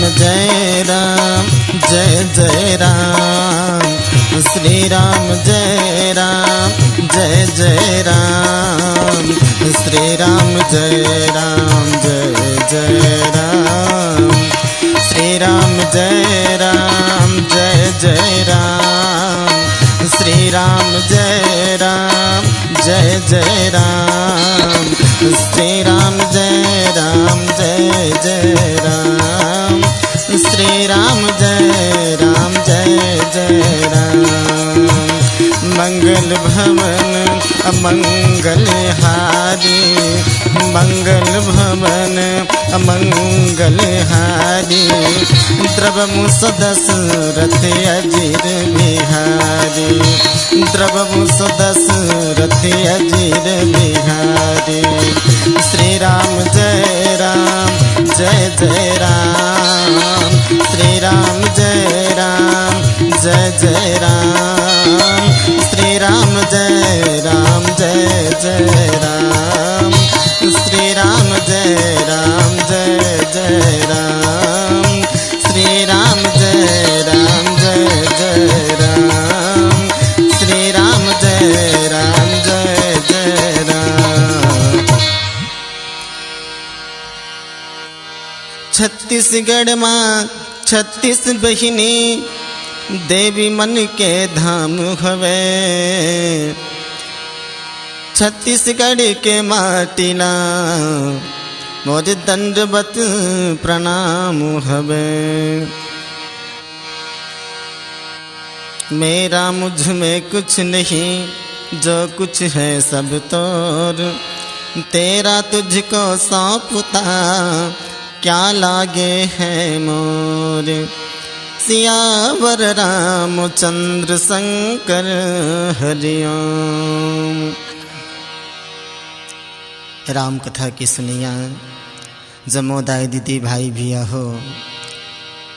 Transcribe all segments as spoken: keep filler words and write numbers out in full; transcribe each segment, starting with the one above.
जय राम, जय जय राम, श्री राम जय राम, जय जय राम, श्री राम जय राम, जय जय राम, श्री राम जय राम, जय जय राम, श्री राम जय राम, जय जय राम, श्री राम जय राम, जय जय राम, श्री राम जय राम, जय जय राम। मंगल भवन अमंगल हारी, मंगल भवन अमंगल हारी, द्रव मुस दशरथ अजिर बिहारी, द्रव मुस दशरथ अजिर बिहारी। श्री राम जय राम, जय जय राम, श्री राम जय राम, जय जय राम, श्री राम जय राम, जय जय राम, श्री राम जय राम, जय जय राम, श्री राम जय राम, जय जय राम, श्री राम जय राम, जय जय राम। छत्तीसगढ़ मा छत्तीस बहिनी देवी मन के धाम हवे। छत्तीसगढ़ के माटी ला मोर दंडवत प्रणाम हवे। मेरा मुझ में कुछ नहीं, जो कुछ है सब तोर। तेरा तुझको सौंपता, क्या लागे है मोर। सियावर रामचंद्र शंकर हरिओम। राम कथा के सुनइया जम्मो दाई दीदी भाई भैया हो,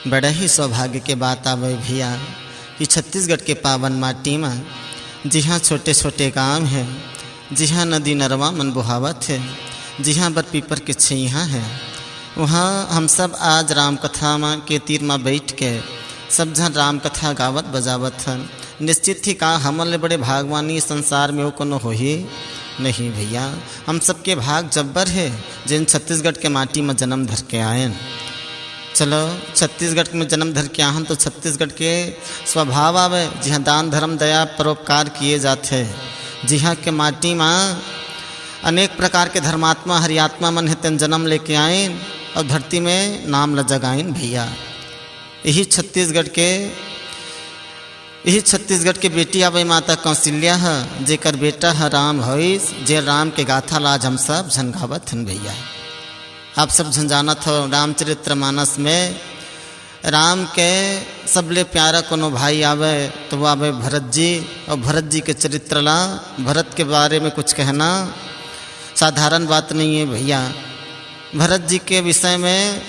बड़ा ही सौभाग्य के बात आवे भैया कि छत्तीसगढ़ के पावन माटी मा जिहाँ छोटे छोटे गांव हे, जिहाँ नदी नरवा मन बोहावत हे, जिहाँ बर पीपर के छइहाँ हे, उहाँ हम सब आज राम कथा मा के तीर मा बइठ के सब झन राम कथा गावत बजावत हन। निश्चित ही का हमन ले बड़े भागवान ए संसार में अउ कोनो होही? नहीं भैया, हम सबके भाग जब्बर हे, जेन छत्तीसगढ़ के माटी में जन्म धर के आयन। चलो, छत्तीसगढ़ में जन्म धर के आहन तो छत्तीसगढ़ के स्वभाव आवे, जिहाँ दान धर्म दया परोपकार किए जाथे, जिहाँ के माटी में अनेक प्रकार के धर्मात्मा हरियात्मा मन हे, तेन जन्म लेके आयन अउ धरती में नाम ल जगाइन भैया। यही छत्तीसगढ़ के, यही छत्तीसगढ़ के बेटी आवे माता कौशल्या ह, जेकर बेटा ह राम होइस, जे राम के गाथा ला आज हम सब झन गावत हन भैया। आप सब झन जानत हो, रामचरित्र मानस में राम के सबले प्यारा कोनो भाई आवे तो वो आवे भरत जी। अउ भरत जी के चरित्र ला, भरत के बारे में कुछ कहना साधारण बात नहीं है भैया। भरत जी के विषय में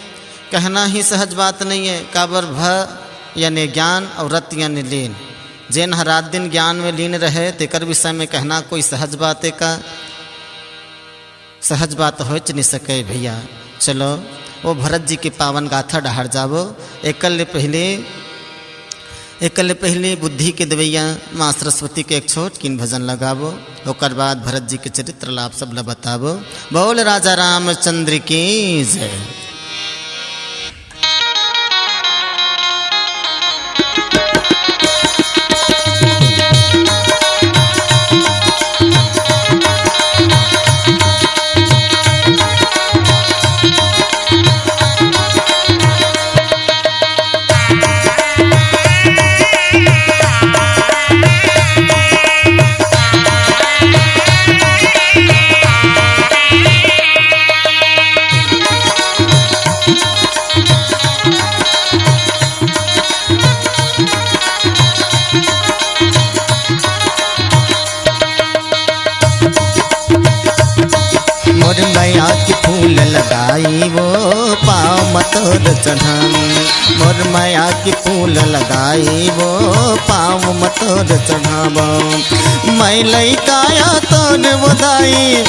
कहना ही सहज बात नहीं है। काबर भ यानी ज्ञान अउ रत यानी लीन। जेन ह रात दिन ज्ञान में लीन रहे, तेकर विषय में कहना कोई सहज बात है का? सहज बात होच नहीं सके भैया। चलो, वो भरत जी के पावन गाथा डहार जाबो। एकर ले पहले एकर ले पहिली बुद्धि के देवइया माँ सरस्वती के एक छोट किन भजन लगाबो, ओकर बाद भरत जी के चरित्र ला आप सब ला बताबो। बोल राजा रामचंद्र की जय। मोर मया के फूल लगाई वो पाँव म तोर चढ़ाम। मोर मया के फूल लगाई वो पाँव म तोर चढ़ाम। मैं लइकाया तोर वो दाई,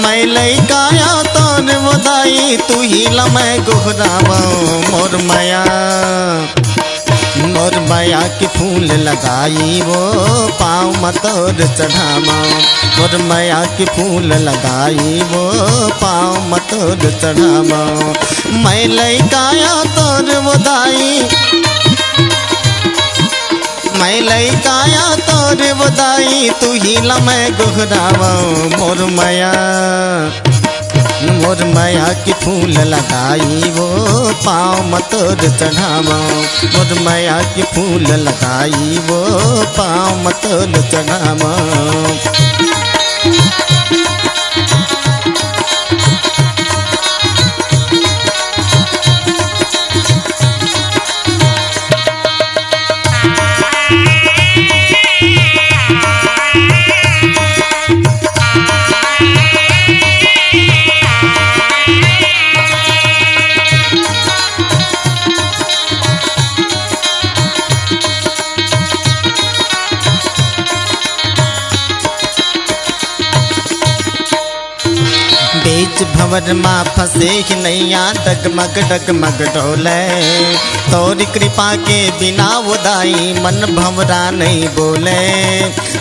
मैं लइकाया तोर दाई तुही ला मैं गोहरावंव मोर मया, मोर मया के फूल ला दाई वो पाँव म तोर चढ़ावंव, मोर मया के फूल ला दाई वो पाँव म तोर चढ़ावंव। मैं लइका आंव तोर वो दाई, मैं लइका आंव तोर वो दाई, तुही ला मैं गोहरावंव मोर मया, मोर मया के फूल ला दाई वो पाँव म तोर चढ़ावंव, मोर मया के फूल ला दाई वो पाँव म तोर चढ़ावंव। बीच भंवर मा फंसे हे नैया, डगमग डगमग डोले। तोरी कृपा के बिना वो दाई, मन भंवरा नइ बोले।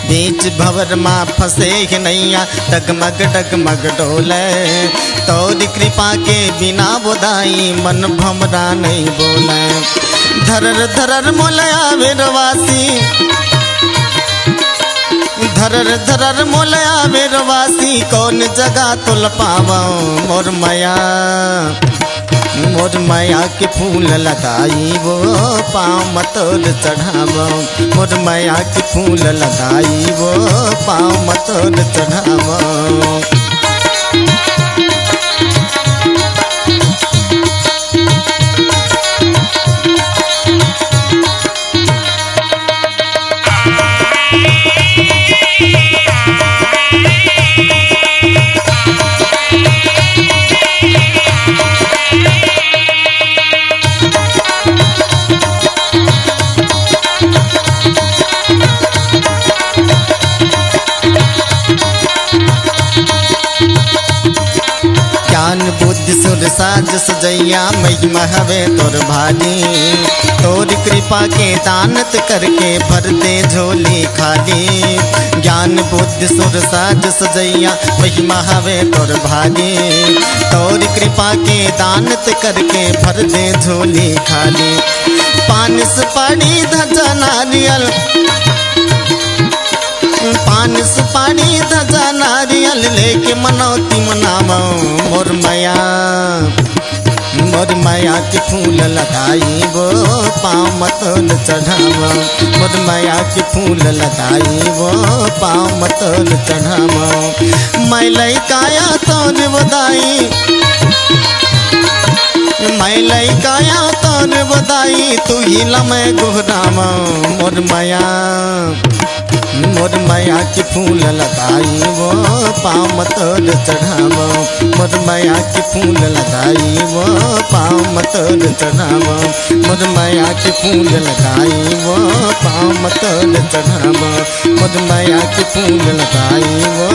बीच भंवर मा फंसे हे नैया, डगमग डगमग डोले। तोरी कृपा के बिना वो दाई, मन भंवरा नइ बोले। धरर धरर मोला आवे रवासी, धरर धरर मोला आवे रवासी, कौन जगह तोला पावंव मोर मया, मोर मया के फूल ला दाई वो पाँव म तोर चढ़ावंव, मोर मया के फूल ला दाई वो पाँव म तोर चढ़ावंव। ज्ञान बुद्धि सुर साज सजैया, महिमा हवे तोर भारी। तोर कृपा के दानत करके भर दे झोली खाली। ज्ञान बुद्धि सुर साज सजैया, महिमा हवे तोर भारी। तोर कृपा के दानत करके भर दे झोली खाली। पान सुपारी धजा नारियल, पान सुपारी धजा नारियल लेके मनौती मनावंव मोर मया। मोर मया के फूल ला दाई वो पाँव म तोर चढ़ावंव, मोर मया के फूल ला दाई वो पाँव म तोर चढ़ावंव। मैं लइका आंव तोर वो दाई, मैं लइका आंव तोर वो दाई, तुही ला मैं गोहरावंव मोर मया। मोर मया के फूल ला दाई वो पाँव म तोर चढ़ावंव, मोर मया के फूल ला दाई वो पाँव म तोर चढ़ावंव, मोर मया के फूल ला दाई वो पाँव म तोर चढ़ावंव, मोर मया के फूल ला दाई वो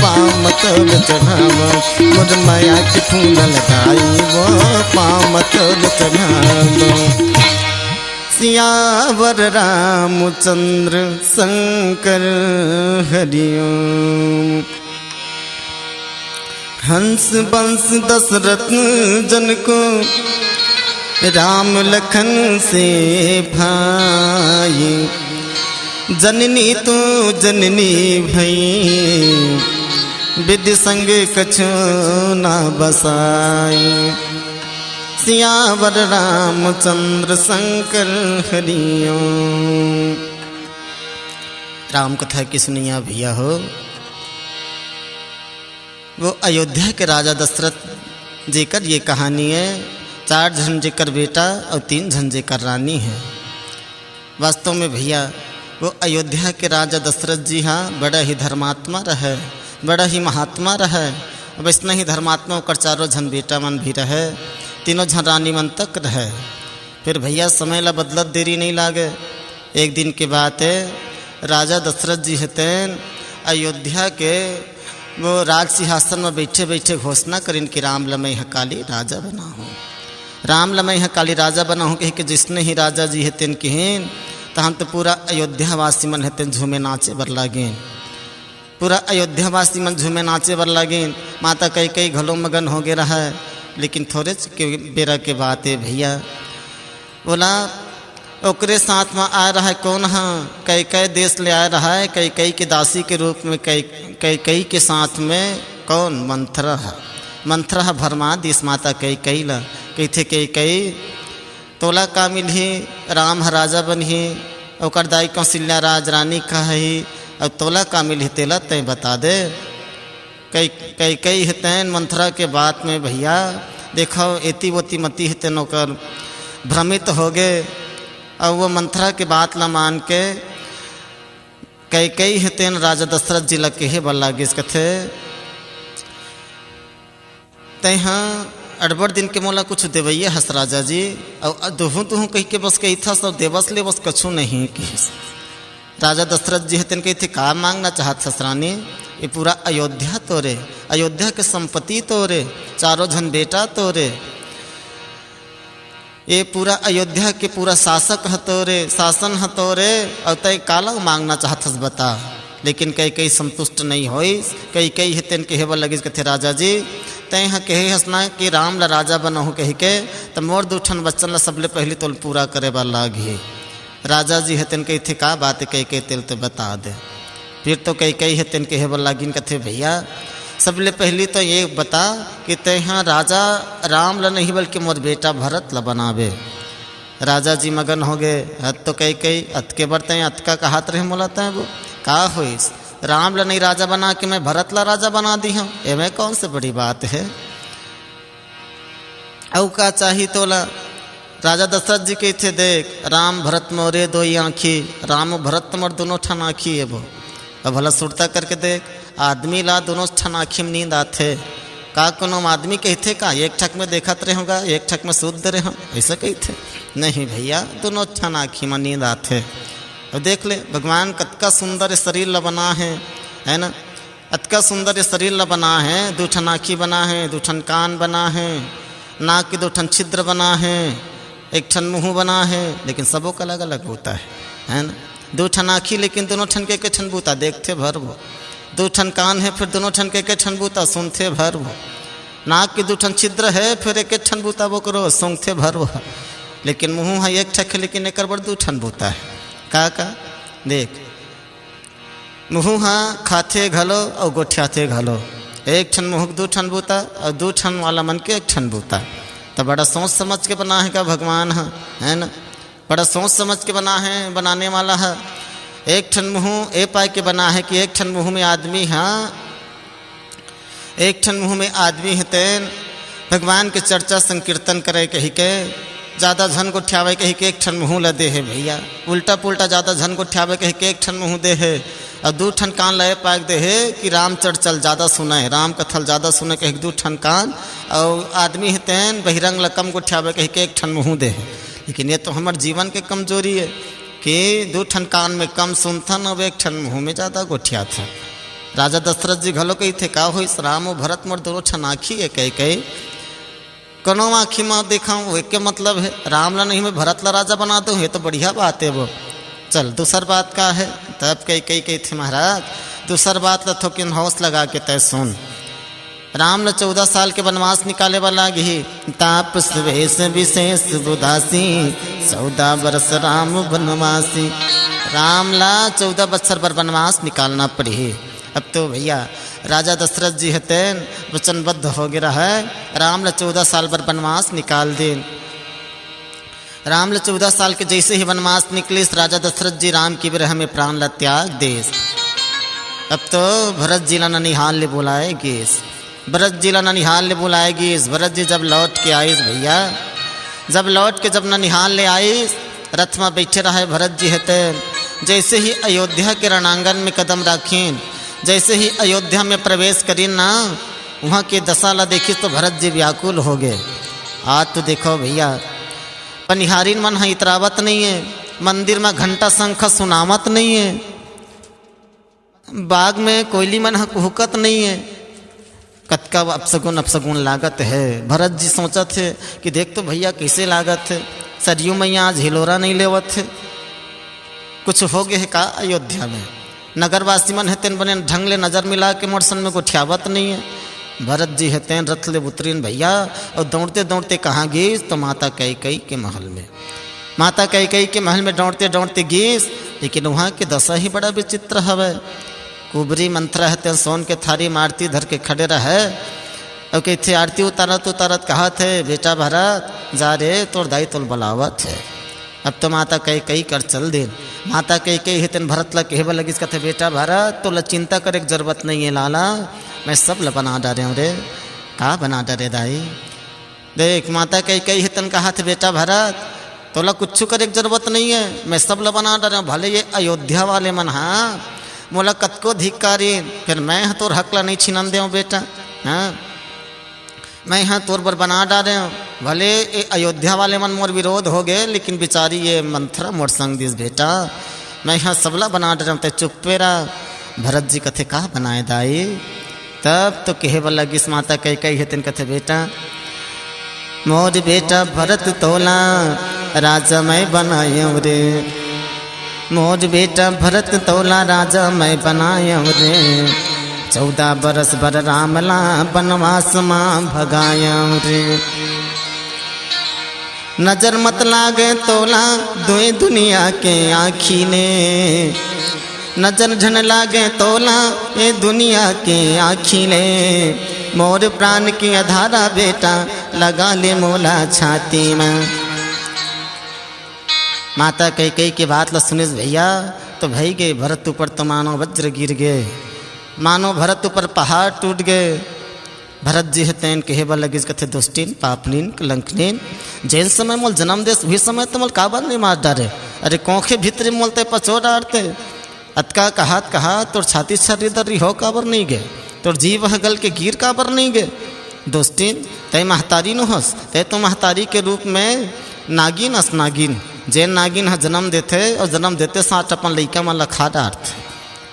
पाँव म तोर चढ़ावंव, मोर मया के फूल ला दाई वो पाँव म तोर चढ़ावंव। सियावर रामचंद्र शंकर हरिओम। हंस बंस दशरथ जन को राम लखन से भाई। जननी तू जननी भई, विधि संग कछु ना बसाई। सियावर रामचंद्र शंकर हरिओम। राम कथा के सुनइया भैया हो, वो अयोध्या के राजा दशरथ जेकर ये कहानी है, चार झन जेकर बेटा और तीन झन जेकर रानी है। वास्तव में भैया, वो अयोध्या के राजा दशरथ जी हा बड़ा ही धर्मात्मा रहे, बड़ा ही महात्मा रहे। अब इसने ही धर्मात्मा ओकर चारों झन बेटा मन भी रहे, तीनों झन रानी मन तक रहे। फिर भैया, समय ला बदलत देरी नहीं लागे। एक दिन के बात है, राजा दशरथ जी हतेन अयोध्या के वो राज सिंहासन में बैठे बैठे घोषणा करिन कि राम ल मैं ह काली राजा बनाहूँ, राम ल मैं ह काली राजा बनाहूँ कहि के जिसने ही राजा जी हे तेन किहिन, तहन तो पूरा अयोध्यावासी मन हे तेन झूमे नाचे बर लागिन। पूरा अयोध्यावासी मन झूमे नाचे बर लागिन। माता कैकई घलो मगन हो गे रहय, लेकिन थोरेच के बेरा के बात ए भैया। बोला, ओकरे साथ में आए रहय कौन ह? कैकई देश ले आए रहय, कैकई के दासी के रूप में कै-, कैकई के साथ में कौन? मंथरा ह। मंथरा ह भरमा दिस माता कैकई ल। कहिथे, कैकई, तोला का मिलही? राम ह राजा बनही, ओकर दाई कौशल्या राज रानी कहही, अउ तोला का मिलही तेला तैं बता दे। कई, कैकई हे तेन मंथरा के बात में भैया, देखो, एती ओती मती हे तेन ओकर भ्रमित हो गे। अउ वो मंथरा के बात ला मान के कैकई हे तेन राजा दशरथ जी ला कहे बर लागिस, कथे, "तैं ह अड़बड़ दिन के मोला कुछ देवइया हस राजा जी, अउ दुहूँ दुहूँ कहि के बस कहिथस अउ देवस ले बस कछु नहीं," किहिस। राजा दशरथ जी ह तेन कहिथे, "का मांगना चाहत हस रानी? ये पूरा अयोध्या तोरे, अयोध्या के संपत्ति तोरे, चारों झन बेटा तोरे, ये पूरा अयोध्या के पूरा शासक ह तोरे, शासन ह तोरे, अउ तैं काला मांगना चाहत हस बता।" लेकिन कैकई संतुष्ट नहीं होइस। कैकई ह तेन कहे बर लगिस, कथे, "राजा जी, तैं ह कहे हस ना कि राम ला राजा बनाहूँ कहि के, त मोर दू ठन वचन ला सबले पहिली तोल पूरा करे बर लागही।" राजा जी ह तेन कहिथे, "का बात हे कैकई, तेल तो बता दे।" फिर तो कैकई ह तेन कहे बर लागिन, कथे, "भैया, सबले पहिली तो ये बता कि तैं ह राजा राम ला नहीं बल्कि मोर बेटा भरत ला बनाबे।" राजा जी मगन हो गे, "हद तो कैकई, अतके बर तैं अतका कहत रहे मोला तैं वो? का होइस? राम ला नहीं राजा बना के मैं भरत ला राजा बना दिहँव, एमे कौन से बड़ी बात हे?" अउ का चाही तोला? राजा दशरथ जी कहिथे, "देख, राम भरत मोरे दोई आँखी, राम अउ भरत मोर दोनों ठन आँखी एबो।" अब भला सुरता करके देख, आदमी ला दोनों ठन आँखी में नींद आथे का? कोनो आदमी कहिथे का, "एक ठक में देखत रहे हँव गा, एक ठक में सुत दे रहे हँव?" ऐसा कहिथे? नहीं भैया, दोनों ठन आँखी में नींद आथे। अब देख ले, भगवान कतका सुंदर शरीर ला बना हे, है ना? अतका सुंदर ये शरीर ला बना हे, दू ठन आँखी बना हे, दू ठन कान बना हे, नाक के दू ठन छिद्र बना हे, एक ठन मुँह बना हे, लेकिन सबो के अलग-अलग बूता हे, है ना? दू ठन आँखी, लेकिन दोनों ठन के एक ठन बूता, देखथे भर वो। दू ठन कान हे, फिर दोनों ठन के एक ठन बूता, सुनथे भर वो। नाक के दू ठन छिद्र हे, फिर एक ठन बूता वो करो, सूंघथे भर वो। लेकिन मुँह ह एक ठक हे, लेकिन एकर बर दू ठन बूता हे। का, का? देख, मुँह ह खाथे घलो अउ गोठियाथे घलो। एक ठन मुँह के दू ठन बूता अउ दू ठन वाला मन के एक ठन बूता। त बड़ा सोच समझ के बना हे का भगवान ह, है ना? बड़ा सोच समझ के बना हे बनाने वाला ह। एक ठन मुँह ए पाय के बना हे कि एक ठन मुँह में आदमी ह, एक ठन मुँह में आदमी हे तेन भगवान के चर्चा संकीर्तन करे कहि के, जादा झन गोठियावे कहि के एक ठन मुँह ल दे हे भैया। उल्टा पुल्टा जादा झन गोठियावे कहि के एक ठन मुँह दे हे, अउ दू ठन कान ल ए पाय के दे हे कि राम चर्चा ल जादा सुनय, राम कथा ल जादा सुनय कहि के दू ठन कान, अउ आदमी हे तेन बहिरंग ल कम गोठियावे कहि के एक ठन मुँह दे हे। लेकिन ये तो हमर जीवन के कमजोरी हे कि दू ठन कान में कम सुनथन, अउ एक ठन मुँह में जादा गोठियाथन। राजा दशरथ जी घलो कहिथे, "का होइस राम अउ भरत मोर दोनों ठन आँखी ए कैकई, कोनो आँखी म देखंव, एके मतलब हे, राम ला नहीं मैं भरत ला राजा बना दूँ, ये तो बढ़िया बात हे वो। चल, दूसर बात का हे?" तब कैकई कहिथे, "महाराज, दूसर बात ला थोकिन होश लगा के तैं सुन। राम ला चौदह साल के बनवास निकाले बर लागही। तापस वेस विशेष उदासी, चौदह बरस राम बनवासी।" राम ला चौदह बछर बर बनवास निकालना पड़ही। अब तो भैया, राजा दशरथ जी हे तेन वचनबद्ध हो गे रहय, राम ला चौदह साल बर बनवास निकाल दिन। राम ला चौदह साल के जैसे ही बनवास निकलिस, राजा दशरथ जी राम के विरह में प्राण ला त्याग देस। अब तो भरत जी ला ननिहाल ले बुलाए गिस, भरत जी ला ननिहाल ले बुलाए गिस। भरत जी जब लौट के आइस भैया, जब लौट के जब ननिहाल ले आइस, रथ में बैठे रहय भरत जी हे तेन। जैसे ही अयोध्या के रणांगन में कदम राखिन, जैसे ही अयोध्या में प्रवेश करिन ना, उहाँ के दशा ला देखिस तो भरत जी व्याकुल हो गे। आज तो देखो भैया, पनिहारिन मन ह इतरावत नहीं हे, मंदिर में घंटा शंख सुनावत नहीं हे। बाग में कोयली मन ह कुहकत नइ हे। कतका अपसगुन, अपसगुन लागत हे। भरत जी सोचत हे कि देख तो भइया, कइसे लागत हे, सरयू मइया आज हिलोरा नइ लेवत हे। कुछ हो गे हे का अयोध्या में? नगरवासी मन हे तेन बने ढंग ले नजर मिला के मोर सन में गोठियावत नइ हे। भरत जी हे तेन रथ ले उतरिन भइया, अउ दौड़ते दौड़ते कहाँ गिस? तो माता कैकेयी के महल में। माता कैकेयी के महल में दौड़ते दौड़ते गिस, लेकिन उहाँ के दशा ही बड़ा विचित्र हवय। कुबरी मंथरा हे तेन सोन के थारी म आरती धर के खड़े रहय, अउ कहिथे, आरती उतारत उतारत कहत हे, बेटा भरत, जा रे, तोर दाई तोल बलावत हे। अब तो माता कैकेयी कर चल दिन। माता कैकेयी हे तेन भरत ला कहे बर लगिस, कथे, बेटा भरत, तोला चिंता करे के जरूरत नइ हे लाला, मैं सब ला बना डारे हंव रे। का बना डारे दाई? देख, माता कैकेयी हे तेन कहत हे, बेटा भरत, तोला कुछु करे के जरूरत नइ हे, मैं सब ला बना डारे हंव। भले ये अयोध्या वाले मन हा मोला कतको धिक्कारिन, फेर मैं ह तोर हक ला नइ छिनन देंव बेटा। हाँ, मैं ह तोर बर बना डारे हंव। भले ये अयोध्या वाले मन मोर विरोध हो गे, लेकिन बिचारी ये मंथरा मोर संग दिस बेटा, मैं ह सबला बना डारे हंव, तैं चुप्पे रह। भरत जी कथे, का बनाए दाई? तब तो कहे बर लगिस माता कैकेयी हे तेन कथे, बेटा, मोर बेटा भरत तोला राजा मैं बनायंव रे, मोर बेटा भरत तोला राजा मैं बनायंव रे, चौदह बरस बर राम ला बनवास मा भगायंव रे। नजर मत लागे तोला दुई दुनिया के आँखी ले, नजर झन लागे तोला ए दुनिया के आँखी ले, मोर प्राण के अधारा बेटा लगा ले मोला छाती में। माता कैकेयी के बात ला सुनिस भइया, तो भई गे भरत ऊपर तो मानो वज्र गिर गे, मानो भरत ऊपर पहाड़ टूट गे। भरत जी ह तेन कहे बर लगिस, कथे, दुष्टिन, पापनिन, कलंकनिन, जेन समय मोल जन्म देस, उही समय तो मोल काबर नइ मार डारे? अरे, कोखे भीतरी मोल तैं पचो डारते। अतका कहत कहत तोर छाती छर्री दर्री हो काबर नइ गे? तोर जीव ह गल के गिर काबर नइ गे? दुष्टिन, तैं महतारी नो हस, तैं तो महतारी के रूप में नागिन अस नागिन, जेन नागिन ह जन्म देथे अउ जन्म देते साथ अपन लइका मन ला खा डारथे।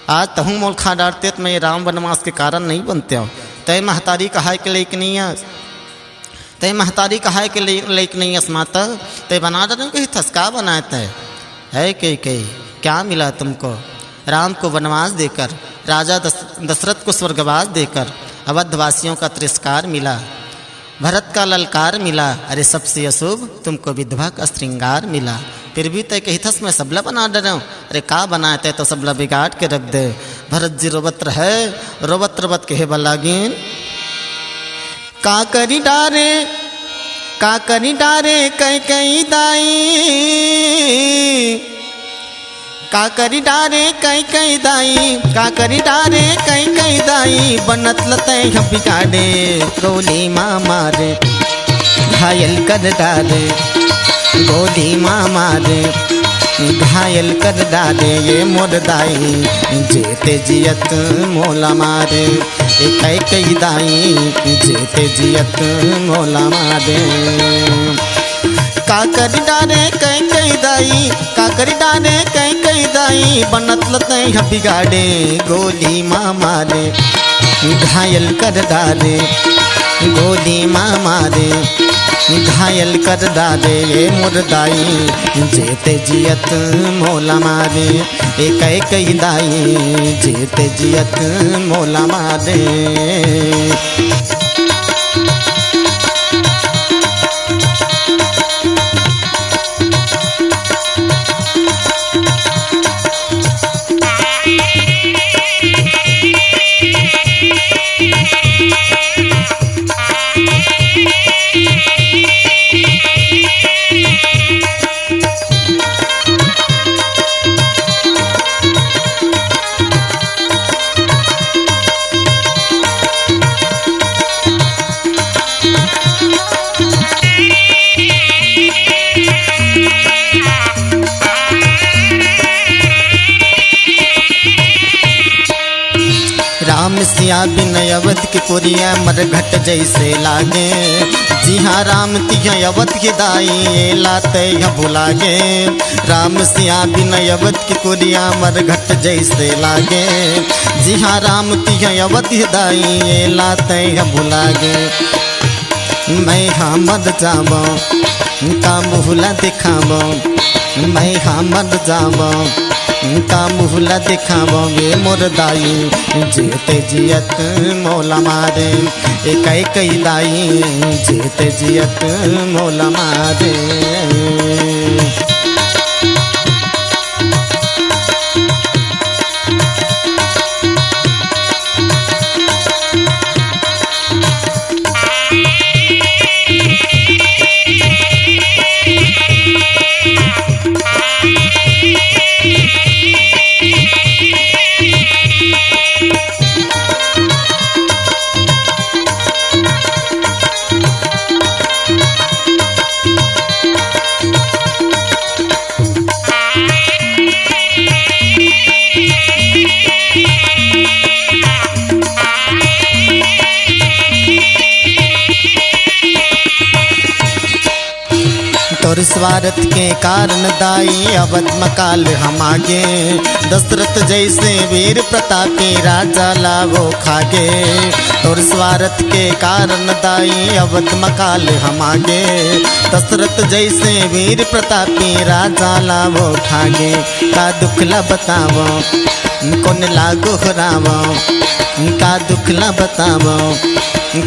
आज तहूँ मोल खा डारते त मैं राम वनवास के कारण नइ बनतेंव। तैं महतारी कहाय के लइक नइ अस, तैं महतारी कहाय के लइ-, लइक नइ अस माता, तैं बना डारेंव कहिथस, का बनाए तैं? हे कैकेयी, क्या मिला तुमको? राम को वनवास देकर, राजा दस-, दशरथ को स्वर्गवास देकर अवधवासियों का तिरस्कार मिला। भरत का ललकार मिला, अरे सबसे अशुभ तुमको विधवा का श्रृंगार मिला। फिर भी तैं कहिथस मैं सबला बना डरेंव, अरे का बनाए तैं तो सबला बिगाड़ के रख दे। भरत जी रोवत रहे, रोवत रोवत कहे बर लागिन, का करी डारे, का करी डारे कैकेयी दाई, का करी डारे कैकेयी दाई, का करी डारे कैकेयी दाई, बनत ल तैं ह बिगाड़े गोली मा मारे, घायल कर डारे, गोली मा मारे, घायल कर डारे ये मोर दाई, जेते जियत मोला मारे, ए कैकेयी दाई, जेते जियत मोला मारे। का करी डारे कैकेयी दाई, का करी डारे कैकेयी दाई, बनत ल तैं ह बिगाड़े गोली मा मारे, घायल कर डारे गोली मा मारे, घायल कर डारे ये मोर दाई, जेते जियत मोला मारे, ए कैकेयी दाई, जेते जियत मोला मारे। बिन अवध के कोरिया मरघट जैसे लागे। जिहाँ राम तिहाँ अवध के दाई, एला तैं ह भुलागे। राम सिया बिन अवध के कोरिया मरघट जैसे लागे। जिहाँ राम तिहाँ अवध के दाई, एला तैं ह भुलागे। मैं हा मर जाबो, का मुहला देखाबो। मैं हा मर जाबो, का मुहला देखाबो गे मोर दाई। जेते जियत मोला मारे, ए कैकई दाई, जेते जियत मोला मारे। तोर स्वार्थ के कारण दाई अवध म काल हम आगे। दशरथ जैसे वीर प्रतापी राजा ला वो खागे। तोर स्वार्थ के कारण दाई अवध म काल हम आगे। दशरथ जैसे वीर प्रतापी राजा ला वो खागे। का दुख ला बतावो, कोन ला गोहरावो, का दुख ला बतावो,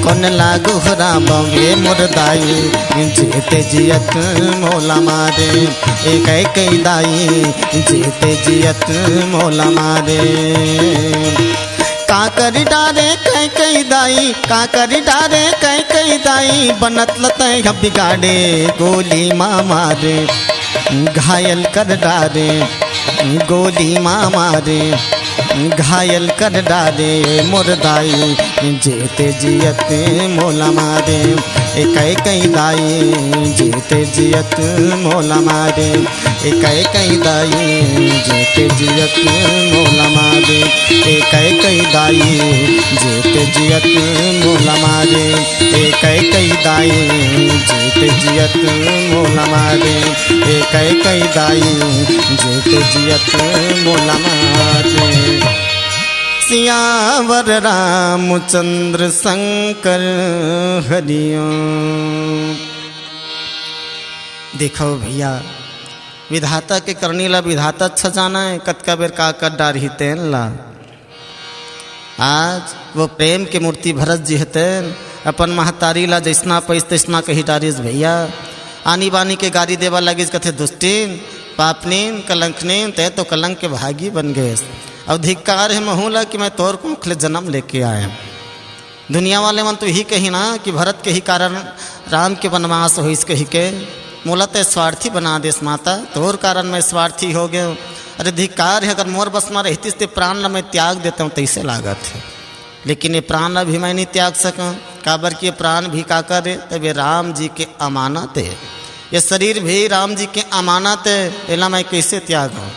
कोन ला गोहरावो गे मोर दाई। जेते जियत मोला मारे, ए कैकई दाई, जेते जियत मोला मारे। का करी डारे कैकई दाई, का करी डारे कैकई दाई, बनत ल तैं ह बिगाड़े, गोली मा मारे, घायल कर डारे, गोली मा मारे, घायल कर डारे मोर दाई। जेते जियत मोला मारे, ए कैकई दाई, जेते जियत मोला मारे, ए कैकई दाई, जेते जियत मोला मारे, ए कैकई दाई, जेते जियत मोला मारे, ए कैकई दाई, जेते जियत मोला मारे, ए कैकई दाई, जेते जियत मोला मारे। सियावर रामचंद्र शंकर हरिओम। देखो भैया, विधाता के करनी ला विधाता अच्छा जाना है, कतका बेर का कर डारही तेन ला। आज वो प्रेम के मूर्ति भरत जी हतेन, अपन महतारी ला जैसना पैस तैसना कही डारिस भैया। आनी बानी के गारी देवा लगिस, कथे, "दुष्टिन, पापनिन, कलंकनिन, तैं तो कलंक के भागी बन गेस। अब धिक्कार हे महू ला कि मैं तोर कोख ले जन्म लेके आए।" दुनिया वाले मन तो यही कही ना कि भरत के ही कारण राम के वनवास होइस कही के। मोला तैं स्वार्थी बना देस माता, तोर कारण मैं स्वार्थी हो गयो। अरे धिक्कार हे, अगर मोर बस में रहतिस ते प्राण ला मैं त्याग देता हूँ, तैसे लागत हे। लेकिन ये प्राण ला भी मैं नहीं त्याग सका, काबर कि ये प्राण भी का करे, तब ये राम जी के अमानत है, ये शरीर भी राम जी के अमानत है, एला मैं कैसे त्यागूं?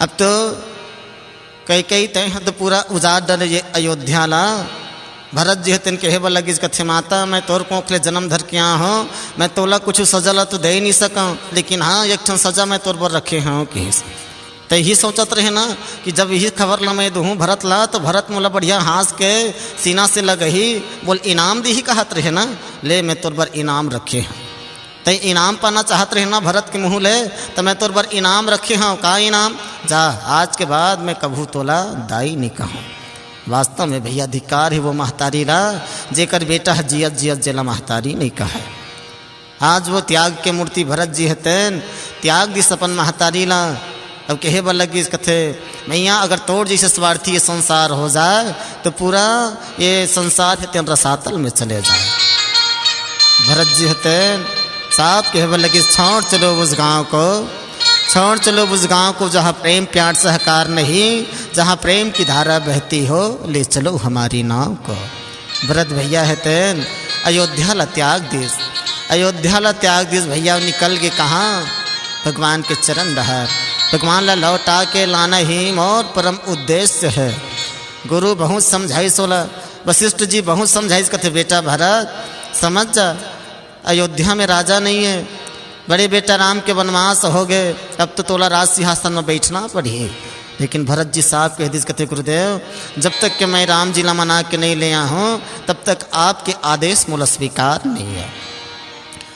अब तो कैकई तैं ह तो पूरा उजाड़ डरे ये अयोध्या ला। भरत जी ह तेन कहे बर लगिस, कथे, "माता, मैं तोर कोख ले जन्म धर के आए हूँ, मैं तोला कुछ सजा ला तो दे ही नहीं सका, लेकिन हाँ, एक ठन सजा मैं तोर बर रखे हूँ," कहिस। तैं ही सोचत रहे ना कि जब यही खबर ला मैं दूहूँ भरत ला, तो भरत मोला बढ़िया हाँस के सीना से लगही, बोल इनाम दीही कहत रहे ना, ले मैं तोर बर इनाम रखे हूँ। तैं इनाम पाना चाहत रहे ना भरत के मुँह ले, त मैं तोर बर इनाम रखे हौं। का इनाम? जा, आज के बाद मैं कभू तोला दाई नहीं कहूँ। वास्तव में भैया, धिक्कार हे वो महतारी ला, जेकर बेटा ह जियत जियत जेला महतारी नहीं कहे। आज वो त्याग के मूर्ति भरत जी हतेन, त्याग दिस अपन महतारी ला। अब कहे बर लगिस, कथे, "मैया, अगर तोर जैसे स्वार्थी ये संसार हो जाए, तो पूरा ये संसार हे तेन रसातल में चले जाए।" भरत जी हतेन साफ कहे बर लगिस, "छोड़ चलो उस गांव को, छोड़ चलो उस गांव को, जहां प्रेम प्यार सहकार नहीं, जहां प्रेम की धारा बहती हो, ले चलो हमारी नाव को।" भरत भैया हतेन अयोध्या ला त्याग दिस, अयोध्या ला त्याग दिस भैया, निकल गे कहाँ? भगवान के चरण डहर। भगवान ला लौटा के लाना ही मोर परम उद्देश्य है। गुरु बहुत समझाइस ओला, वशिष्ठ जी बहुत समझाइस, कथे, "बेटा भरत, समझ जा, अयोध्या में राजा नहीं है, बड़े बेटा राम के वनवास हो गए, अब तो तोला राज सिंहासन में बैठना पड़ही।" लेकिन भरत जी साफ कह दिस, कथे, "गुरुदेव, जब तक के मैं राम जी ला मना के नहीं ले आहूं, तब तक आपके आदेश मोला स्वीकार नहीं है।"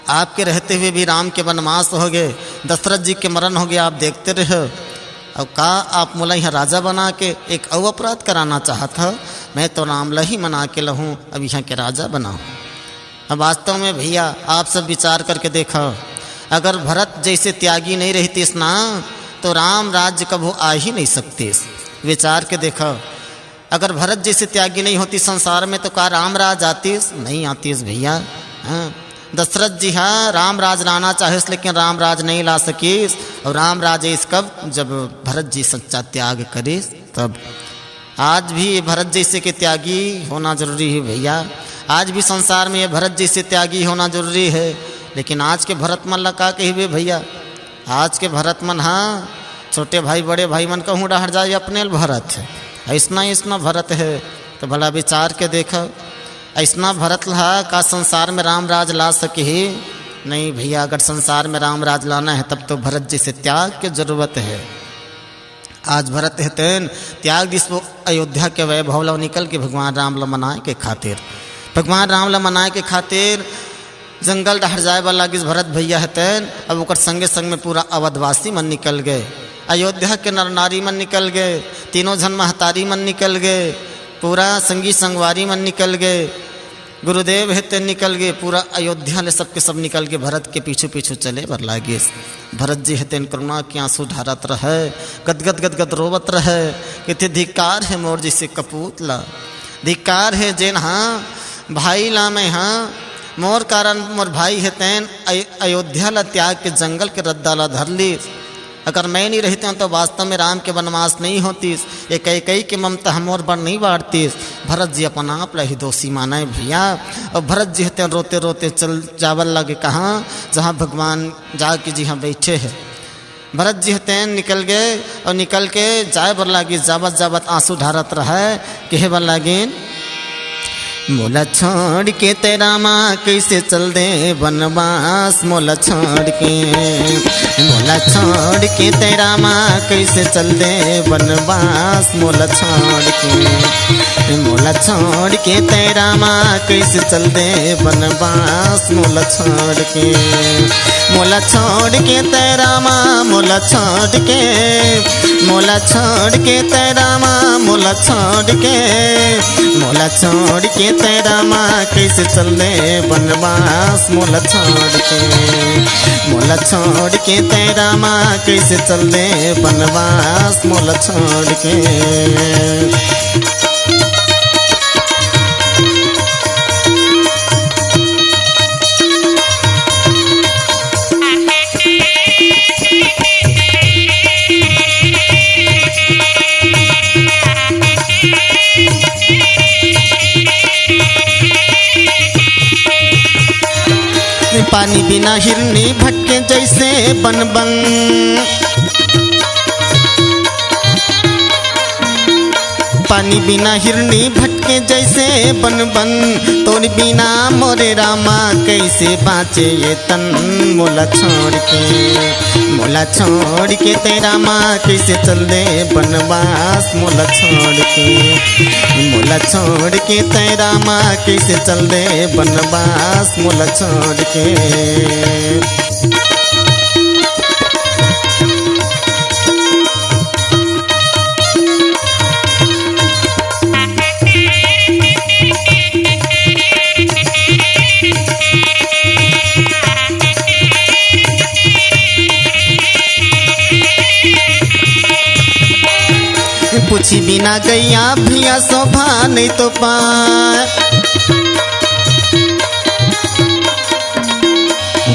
आपके रहते हुए भी राम के वनवास हो गए, दशरथ जी के मरण हो गया, आप देखते रहे। अब का आप मोला यहाँ राजा बना के एक अउ अपराध कराना चाहत हो? मैं तो राम ला ही मना के लहूँ, अब यहाँ के राजा बनाओ। अब वास्तव में भैया, आप सब विचार करके देखो, अगर भरत जैसे त्यागी नहीं रहतीस ना, तो राम राज्य कभू आ ही नहीं सकतीस। विचार के देखो, अगर भरत जैसे त्यागी नहीं होती संसार में, तो का राम राज आतीस? नहीं आतीस भैया। हाँ, दशरथ जी हा राम राज लाना चाहिस, लेकिन राम राज नहीं ला सकीस। और राम राज आइस कब? जब भरत जी सच्चा त्याग करीस तब। आज भी ये भरत जैसे के त्यागी होना जरूरी है भैया। आज भी संसार में ये भरत जैसे त्यागी होना जरूरी है। लेकिन आज के भरत मन ला का कहिबे भैया? आज के भरत मन हा छोटे भाई बड़े भाई मन कहूँ डहर जाए, अपने ल भरत है, ऐसना ऐसना भरत है। तो भला विचार के देख, ऐसना भरत ला का संसार में राम राज ला सके ही? नहीं भैया, अगर संसार में राम राज लाना है तब तो भरत जैसे त्याग के जरूरत है। आज भरत हे तेन त्याग दिस वो अयोध्या के वैभव ला, निकल के भगवान राम ला मनाए के खातिर, भगवान राम ला मनाए के खातिर जंगल डहर जाए बर लागिस भरत भैया हे तेन। अब ओकर संगे संग में पूरा अवधवासी मन निकल गए, अयोध्या के नर नारी मन निकल गए, तीनों झन महतारी मन निकल गए, पूरा संगी संगवारी मन निकल गए। गुरुदेव हे तेन निकल गए, पूरा अयोध्या ले सबके सब निकल के भरत के पीछू पीछू चले बर लागिस। भरत जी हे तेन करुणा के आंसू ढारत रहे, गदगद गदगद रोवत रहे, कथे, "धिक्कार हे मोर जैसे कपूत ला, धिक्कार हे जेन हा भाई ला मैं हा, मोर कारण मोर भाई हे तेन अय-, अयोध्या ला त्याग के जंगल के रद्दा ला धर ली।" अगर मैं नहीं रहते तो वास्तव में राम के वनवास नहीं होतीस, ये कैकेयी के ममता हमोर बर नहीं बांटतीस। भरत जी अपन आप ला ही दोषी माने भैया। और भरत जी हे तेन रोते रोते चल जावल लगे कहाँ, जहाँ भगवान जाके जी हाँ बैठे हैं। भरत जी हे तेन निकल गए और निकल के जाए बर लागिस, जावत जावत आंसू ढारत रहे, कहे बर लागिन, "मोला छोड़ के तैं रामा कैसे चल दे बनवास, मोला छोड़ के, मोला छोड़ के तैं रामा कैसे चल दे बनवास, मोला छोड़ के, मोला छोड़ के तैं रामा कैसे चल दे बनवास, मोला छोड़ के, मोला छोड़ के तैं रामा, मोला छोड़ के, मोला छोड़ के तैं रामा, मोला छोड़ के, मोला छोड़ के तैं रामा, कैसे चल दे बनवास, मोला छोड़ के, मोला छोड़ के तैं रामा, कैसे चल दे बनवास, मोला छोड़ के।" पानी बिना हिरनी भटके जैसे बनबन, पानी बिना हिरनी भटके जैसे बनबन, तोर बिना मोरे रामा कैसे बाँचे ये तन। मोला छोड़ के, मोला छोड़ के तैं रामा कैसे चल दे बनवास, मोला छोड़ के, मोला छोड़ के तैं रामा कैसे चल दे बनवास, मोला छोड़ के। पूछी बिना गैया भैया शोभा नहीं तो पाए।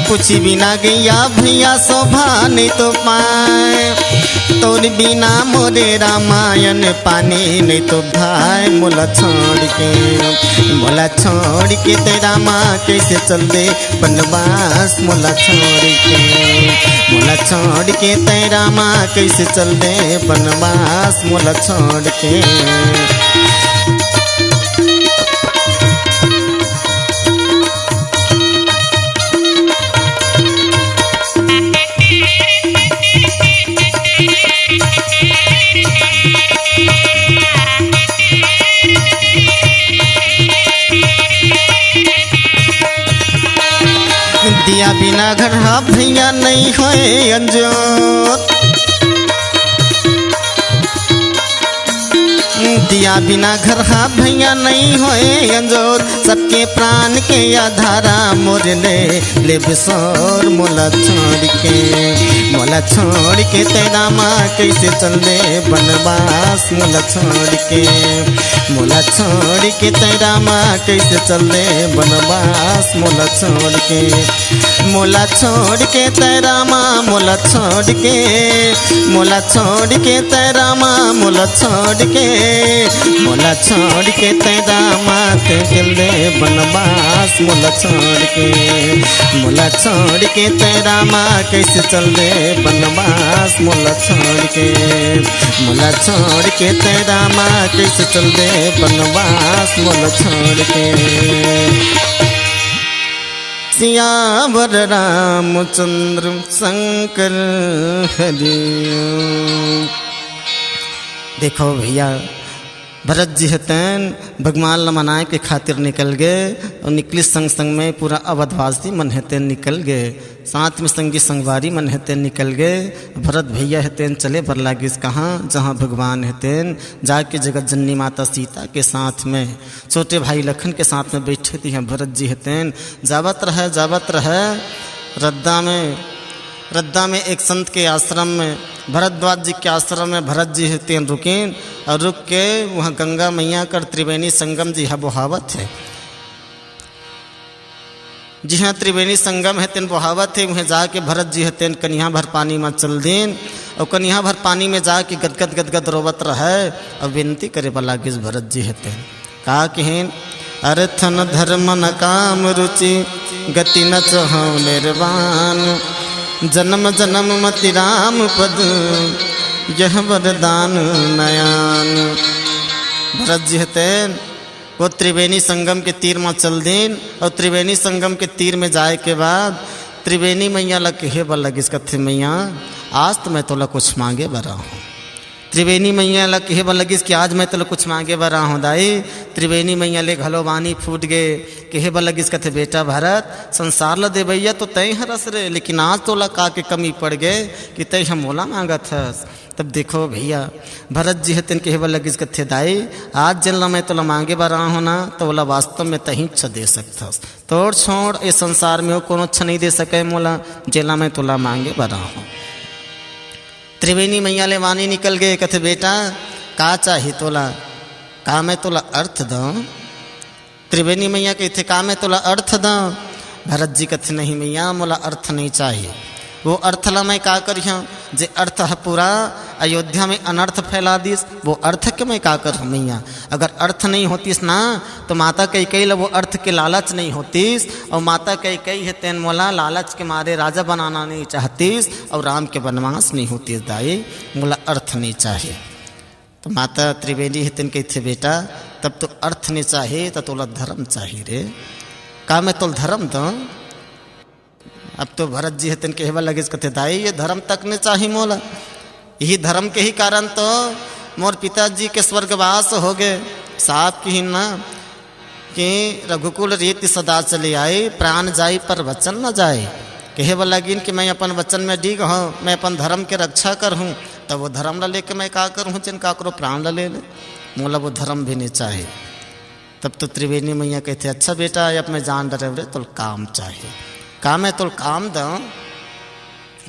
पूछी बिना गैया भैया शोभा नहीं तो पाए, तोर बिना मोरे रामायण पानी नहीं तो भाई। मोला छोड़ के, मोला छोड़ के तैं रामा कैसे चल दे बनवास, मोला छोड़ के, मोला छोड़ के तैं रामा कैसे चल दे बनवास, मोला छोड़ के। बिना घर हा भैया नहीं होए अंजोर। दिया बिना घर हा भैया नहीं होए अंजोर। सबके प्राण के आधारा मोर ले, ले बिसोर मोला छोड़ के। मोला छोड़ के तैं रामा कैसे चल दे बनवास मोला छोड़ के। मोला छोड़ के तैं रामा कैसे चल दे बनवास मोला छोड़ के। मोला छोड़ के तैं रामा मोला छोड़ के। मोला छोड़ के तैं रामा मोला छोड़ के। मोला छोड़ के तैं रामा तैं चल दे बनवास मोला छोड़ के। मोला छोड़ के तैं रामा कैसे चल दे बनवास मोला छोड़ के। मोला छोड़ के तैं रामा कैसे चल दे बनवास मोला छोड़ के। सियावर रामचंद्र शंकर हरि। देखो भैया, भरत जी हे तेन भगवान ल मनाए के खातिर निकल गे अउ निकली संग संग में पूरा अवधवासी मन हे तेन निकल गे, साथ में संगी संगवारी मन हे तेन निकल गे। भरत भैया हे तेन चले बर लागिस कहाँ, जहाँ भगवान हे तेन जाके जगत जननी माता सीता के साथ में, छोटे भाई लखन के साथ में बैठे थे। यहाँ भरत जी हे तेन जावत रहे, जावत रहे रद्दा में, रद्दा में एक संत के आश्रम में, भरद्वाज जी के आश्रम में भरत जी हे तेन रुकिन अउ रुक के वहाँ गंगा मैया कर त्रिवेणी संगम जी हा बोहावत हे। जिहाँ त्रिवेणी संगम हे तेन बोहावत हे, उहें जाके भरत जी हे तेन कनिहा भर पानी में चल दिन अउ कनिहा भर पानी में जाके गदगद गदगद रोवत रहे अउ विनती करे बर लागिस भरत जी हे तेन। का कहिन? अरथ न धर्म न काम रुचि, गति न चहौ निर्वाण। जन्म जन्म मति राम पद, यह वरदान नयान। भरत जी हे तेन वो त्रिवेणी संगम के तीर म चल दिन अउ त्रिवेणी संगम के तीर में जाए के बाद त्रिवेणी मैया ला कहे बर लगिस, कथे, "मैया, आज तो मैं तोला कुछ मांगे बर आहूँ।" त्रिवेणी मैया ला कहे बर लगिस कि आज मैं तोला कुछ मांगे बर आहूँ दाई। त्रिवेणी मैया ले घलो बानी फूट गे, कहे बर लगिस, कथे, "बेटा भरत, संसार ला देवइया तो तैं हरस रे, लेकिन आज तोला का के कमी पड़ गे कि तैं ह मोला मांगत हस?" तब देखो भैया, भरत जी हे तेन कहे बर लगिस, कथे, "दाई, आज जेन ला मैं तोला मांगे बर आहूँ ना, तो ओला वास्तव में तहीच दे सकथस। तोर छोड़ ए संसार में अउ कोनो अच्छा नहीं दे सके मोला, जेला मैं तोला मांगे बर आहूँ।" त्रिवेणी मैया ले वाणी निकल गे, कथे, "बेटा, का चाही तोला? का मैं तोला अर्थ दऊँ?" त्रिवेणी मैया कहिथे, "का मैं तोला अर्थ दऊँ?" भरत जी कथे, "नहीं मैया, मोला अर्थ नहीं चाही। वो अर्थ ला मैं का करिहूँ, जे अर्थ ह पूरा अयोध्या में अनर्थ फैला दिस, वो अर्थ के मैं का करहूँ मैया? अगर अर्थ नहीं होतिस ना, तो माता कैकेयी ला वो अर्थ के लालच नहीं होतिस, अउ माता कैकेयी हे तेन मोला लालच के मारे राजा बनाना नहीं चाहतिस, अउ राम के बनवास नहीं होतिस दाई, मोला अर्थ नहीं चाही।" तो माता त्रिवेणी हे तेन कहिथे, "बेटा, तब तो अर्थ नहीं चाही, त तोला धर्म चाही रे। का मैं तोला धर्म दऊँ?" अब तो भरत जी हे तेन कहे बर लगिस, कथे, "दाई, ये धर्म तक नहीं चाही मोला। यही धर्म के ही कारण तो मोर पिताजी के स्वर्गवास हो गे।" साफ किहिन ना कि "रघुकुल रीति सदा चली आई, प्राण जाई पर वचन न जाई।" कहे बर लगिन कि मैं अपन वचन में डिग हूँ, मैं अपन धर्म के रक्षा करहूँ, तब वो धर्म ला लेके मैं का करहूँ, जेन काकरो प्राण ला ले ले, मोला वो धर्म भी नहीं चाही। तब तो त्रिवेणी मैया कहिथे, "अच्छा बेटा, अब मैं जान डरेंव रे, तोला काम चाही।" "का मैं तोला काम दऊँ?"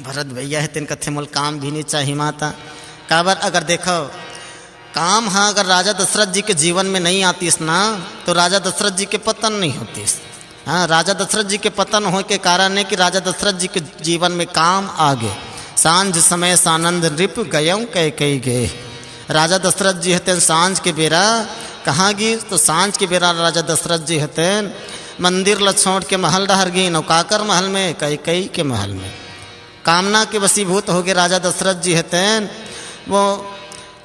भरत भैया हे तेन कथे, "मोला काम भी नहीं चाही माता।" काबर, अगर देखो, काम ह अगर राजा दशरथ जी के जीवन में नहीं आतिस ना, तो राजा दशरथ जी के पतन नहीं होतिस। हाँ, राजा दशरथ जी के पतन होए के कारण हे कि राजा दशरथ जी के जीवन में काम आ गे। "सांझ समय सानंद नृप गयउँ कैकेयी गेह।" राजा दशरथ जी हे तेन सांझ के बेरा कहाँ गिस? तो सांझ के बेरा राजा दशरथ जी हे तेन मंदिर ल छोड़ के महल डहर गिन। अउ काकर महल में? कैकेयी के महल में। कामना के वशीभूत हो गे राजा दशरथ जी हे तेन, वो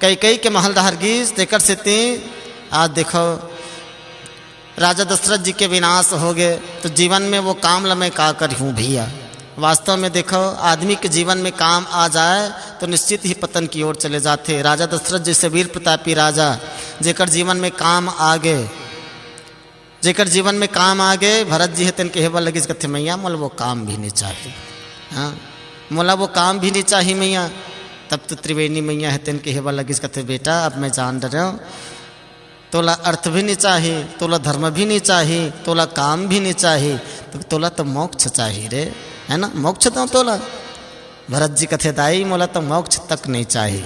कैकेयी के महल डहर गिस। तेकर सेती आज देखो, राजा दशरथ जी के विनाश हो गे, तो जीवन में वो काम ल मैं का करहूँ भैया? वास्तव में देखो, आदमी के जीवन में काम आ जाए तो निश्चित ही पतन की ओर चले जाथे। राजा दशरथ जैसे वीर प्रतापी राजा, जेकर जीवन में काम आ गे, जेकर जीवन में काम आ गे, भरत जी हे तेन कहे बर लगिस, कथे, "मैया, मोला वो काम भी नहीं चाही।" हाँ, "मोला वो काम भी नहीं चाही मैया।" तब तो त्रिवेणी मैया हे तेन कहे बर लगिस, कथे, "बेटा, अब मैं जान डरेंव, तोला अर्थ भी नहीं चाही, तोला धर्म भी नहीं चाही, तोला काम भी नहीं चाही, तो तोला तो मोक्ष चाही रे, है ना? मोक्ष दंव तोला।" भरत जी कथे, "दाई, मोला तो मोक्ष तक नहीं चाही।"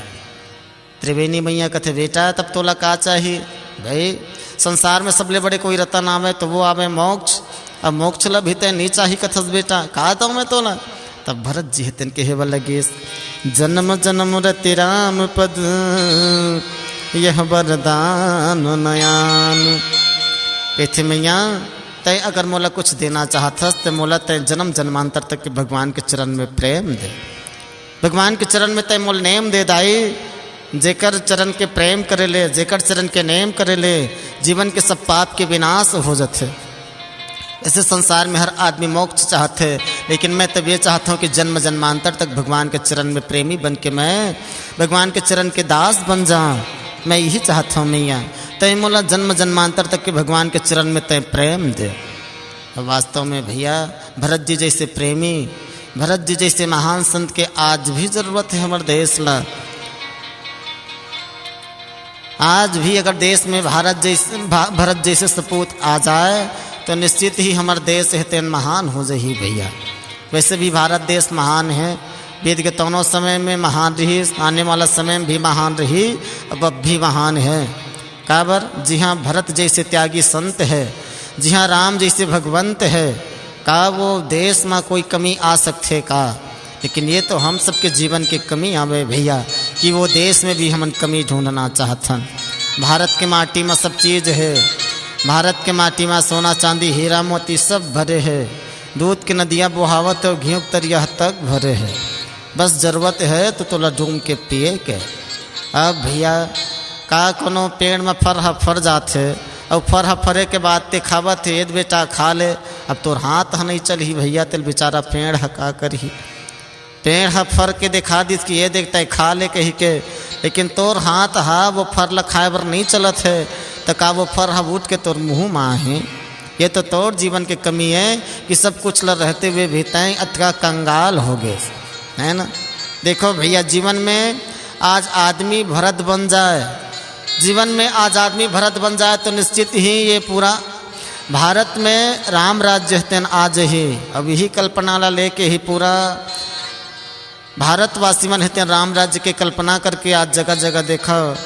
त्रिवेणी मैया कथे, "बेटा, तब तोला का चाही?" भाई, संसार में सबले बड़े कोई रतन आवे तो वो आवे मोक्ष। अब मोक्ष ला भी तैं नहीं चाही कथस बेटा, का दंव मैं तोला? तब भरत जी हे तेन कहे बर लगिस, "जन्म जन्म रति राम पद, यह वरदान नयान।" कथे, "मैया, तैं अगर मोला कुछ देना चाहत हस, त मोला तैं जन्म जन्मांतर तक के भगवान के चरण में प्रेम दे।" भगवान के चरण में तैं मोल नेम दे दाई, जेकर चरण के प्रेम करे ले, जेकर चरण के नेम करे ले, जीवन के सब पाप के विनाश हो जाथे। ऐसे संसार में हर आदमी मोक्ष चाहत हे, लेकिन मैं तब ये चाहता हूँ कि जन्म जन्मांतर तक भगवान के चरण में प्रेमी बन के मैं भगवान के चरण के दास बन जाऊँ। मैं यही चाहता हूँ मैया, तैं मोला जन्म जन्मांतर तक के भगवान के चरण में तैं प्रेम दे। वास्तव में भैया, भरत जी जैसे प्रेमी, भरत जी जैसे महान संत के आज भी जरूरत है हमर देश ला। आज भी अगर देश में भारत जैसे भा- भरत जैसे सपूत आ जाए तो निश्चित ही हमर देश हे तेन महान हो जाही भैया। वैसे भी भारत देश महान है, बीत के तौनो समय में महान रही, आने वाला समय में भी महान रही, अब अब भी महान है। काबर, जिहाँ भरत जैसे त्यागी संत है, जिहाँ राम जैसे भगवंत है, का वो देश में कोई कमी आ सकथे का? लेकिन ये तो हम सबके जीवन के कमी आवे भैया, कि वो देश में भी हमन कमी ढूंढना चाहथन। भारत के माटी में सब चीज है, भारत के माटी में सोना चांदी हीरा मोती सब भरे है, दूध के नदिया बोहावत हो घियुक तरिया तक भरे है। बस जरूरत है तो तोला डूम के पिए के। अब भैया, का कोनो पेड़ में फर ह फर जाथे, अउ फर ह फरे के बाद ते खावत हे, "ए बेटा खा ले।" अब तोर हाथ ह नहीं चलही भैया, तेल बेचारा पेड़ ह का करही? पेड़ ह फर के दिखा दिस कि ये देख, तै खा ले कही के, लेकिन तोर हाथ ह वो फर ल खाए बर नहीं चलत हे, त का वो फर ह उठ के तोर मुंह में आही? ये तो तोर जीवन के कमी है कि सब कुछ ल रहते हुए भी तै अतका कंगाल हो गए, है ना? देखो भैया, जीवन में आज आदमी भरत बन जाए, जीवन में आज आदमी भरत बन जाए तो निश्चित ही ये पूरा भारत में राम राज्य तेन आ जही। अब यही कल्पना ला लेके ही पूरा भारतवासी मन हे तेन राम राज्य के कल्पना करके आज जगह जगह देखा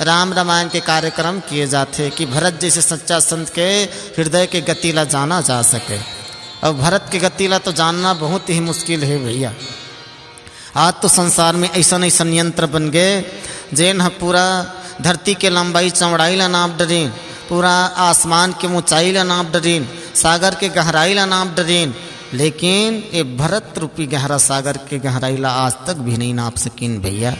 राम रामायण के कार्यक्रम किए जाथे कि भरत जैसे सच्चा संत के हृदय के गति ला जाना जा सके। और भरत के गति ला तो जानना बहुत ही मुश्किल है भैया। आज तो संसार में ऐसा ऐसा यंत्र बन गए, जेन ह पूरा धरती के लंबाई चौड़ाई ला नाप डरीन, पूरा आसमान के ऊंचाई ला नाप डरीन, सागर के गहराई ला नाप डरीन, लेकिन ये भरत रूपी गहरा सागर के गहराई ला आज तक भी नहीं नाप सकिन भैया।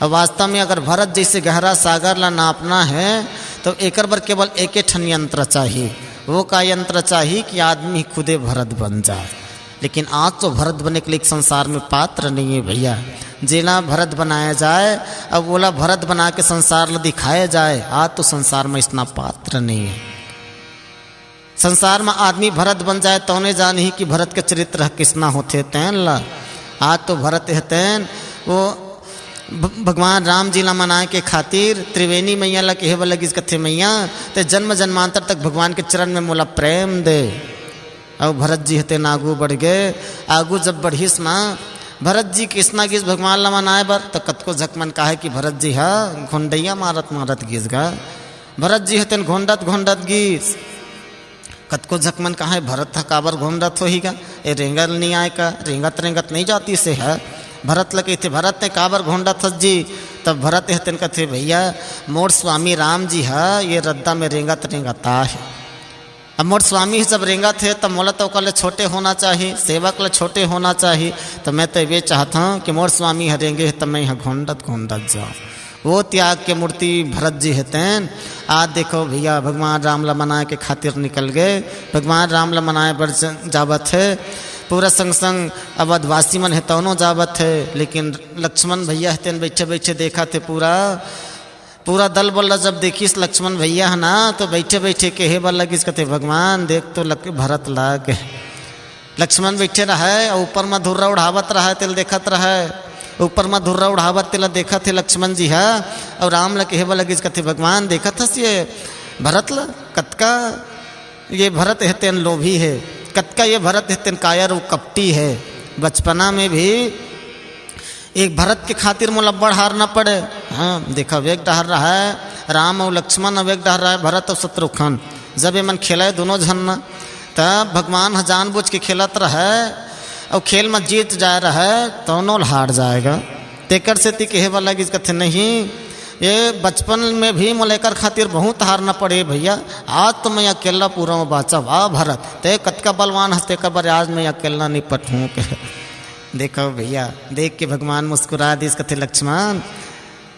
अब वास्तव में अगर भरत जैसे गहरा सागर ला नापना है, तो एकर बर केवल एके ठन यंत्र चाहिए। वो का यंत्र चाहिए कि आदमी खुदे भरत बन जाए। लेकिन आज तो भरत बने के लिए संसार में पात्र नहीं है भैया। जेला भरत बनाया जाए, अब ओला भरत बना के संसार ला दिखाया जाए, आज तो संसार में इतना पात्र नहीं है। संसार में आदमी भरत बन जाए, तौने जानही कि भरत के चरित्र ह किसना होथे, तैन ला। आज तो भरत हे तैन, वो भ-, भगवान राम जी ला मनाए के खातिर त्रिवेणी मैया ला कहे बर लगिस, कथे, "मैया, ते जन्म जन्मांतर तक भगवान के चरण में मोला प्रेम दे।" अउ भरत जी हे तेन आगू बढ़ गए। आगू जब बढ़िस ना, भरत जी किसना गिस भगवान ला मनाए बर, त कतको झक मन काहे कि भरत जी ह घोंडैया मारत मारत गिस गा। भरत जी हे तेन घोंडत घोंडत गिस। कतको झक मन कहा, "भरत ह काबर घोंडत होही गा? ए रेंगल नहीं आए का? रेंगत रेंगत नहीं जाती से ह?" भरत ल कहिथे, "भरत ते काबर घोंडत हस जी?" तब भरत हे तेन कथे, "भैया, मोर स्वामी राम जी ह ये रद्दा में रेंगत रेंगत आहे। अब मोर स्वामी ह जब रेंगत हे, तब मोला तो ओकर ले छोटे होना चाही, सेवक ले छोटे होना चाही। तो मैं तो ये चाहत हूँ कि मोर स्वामी ह रेंगे हे, तब मैं ह घोंडत घोंडत जाऊँ।" वो त्याग के मूर्ति भरत जी हे तेन। आज देखो भैया, भगवान राम ला मनाए के खातिर निकल गए। भगवान राम ला मनाए बर ज-, जावत हे। पूरा संग संग अवधवासी मन हे, तौनो जावत हे, लेकिन लक्ष्मण भैया हे तेन बैठे बैठे देखत हे पूरा। पूरा दल बल ला जब देखिस लक्ष्मण भैया ह ना, तो बइठे बइठे कहे बर लगिस, कथे, "भगवान, देख तो लक-, भरत ला," कहे। लक्ष्मण बइठे रहय अउ ऊपर म धुर्रा उड़ावत रहय, तेला देखत रहय। ऊपर म धुर्रा उड़ावत तेला देखत हे लक्ष्मण जी ह, अउ राम ला कहे बर लगिस, कथे, "भगवान, देखत हस ये भरत ला, कतका ये भरत हे तेन लोभी हे, कतका ये भरत हे तेन कायर अउ कपटी हे। बचपना में भी एक भरत के खातिर मोला अब्बड़ हारना पड़े।" हाँ, देखा, एक डहर रहय राम अउ लक्ष्मण, अउ एक डहर रहय भरत अउ शत्रुघ्न। जब ये मन खेलय दोनों झन न, तब भगवान ह जानबूझ के खेलत रहय, अउ खेल म जीत जाय रहय, तौनो ल हार जाय गा। तेकर सेती कहे बर लगिस, कथे, "नहीं, ये बचपन में भी मोला एकर खातिर बहुत हारना पड़े भैया, आज तो मैं अकेला पूरा में बाँचब। आ भरत, ते कतका बलवान हस, तेकर बर आज मैं अकेला निपटहूँ," कहे। देखव भैया, देख के भगवान मुस्कुरा दिस, कथे, "लक्ष्मण,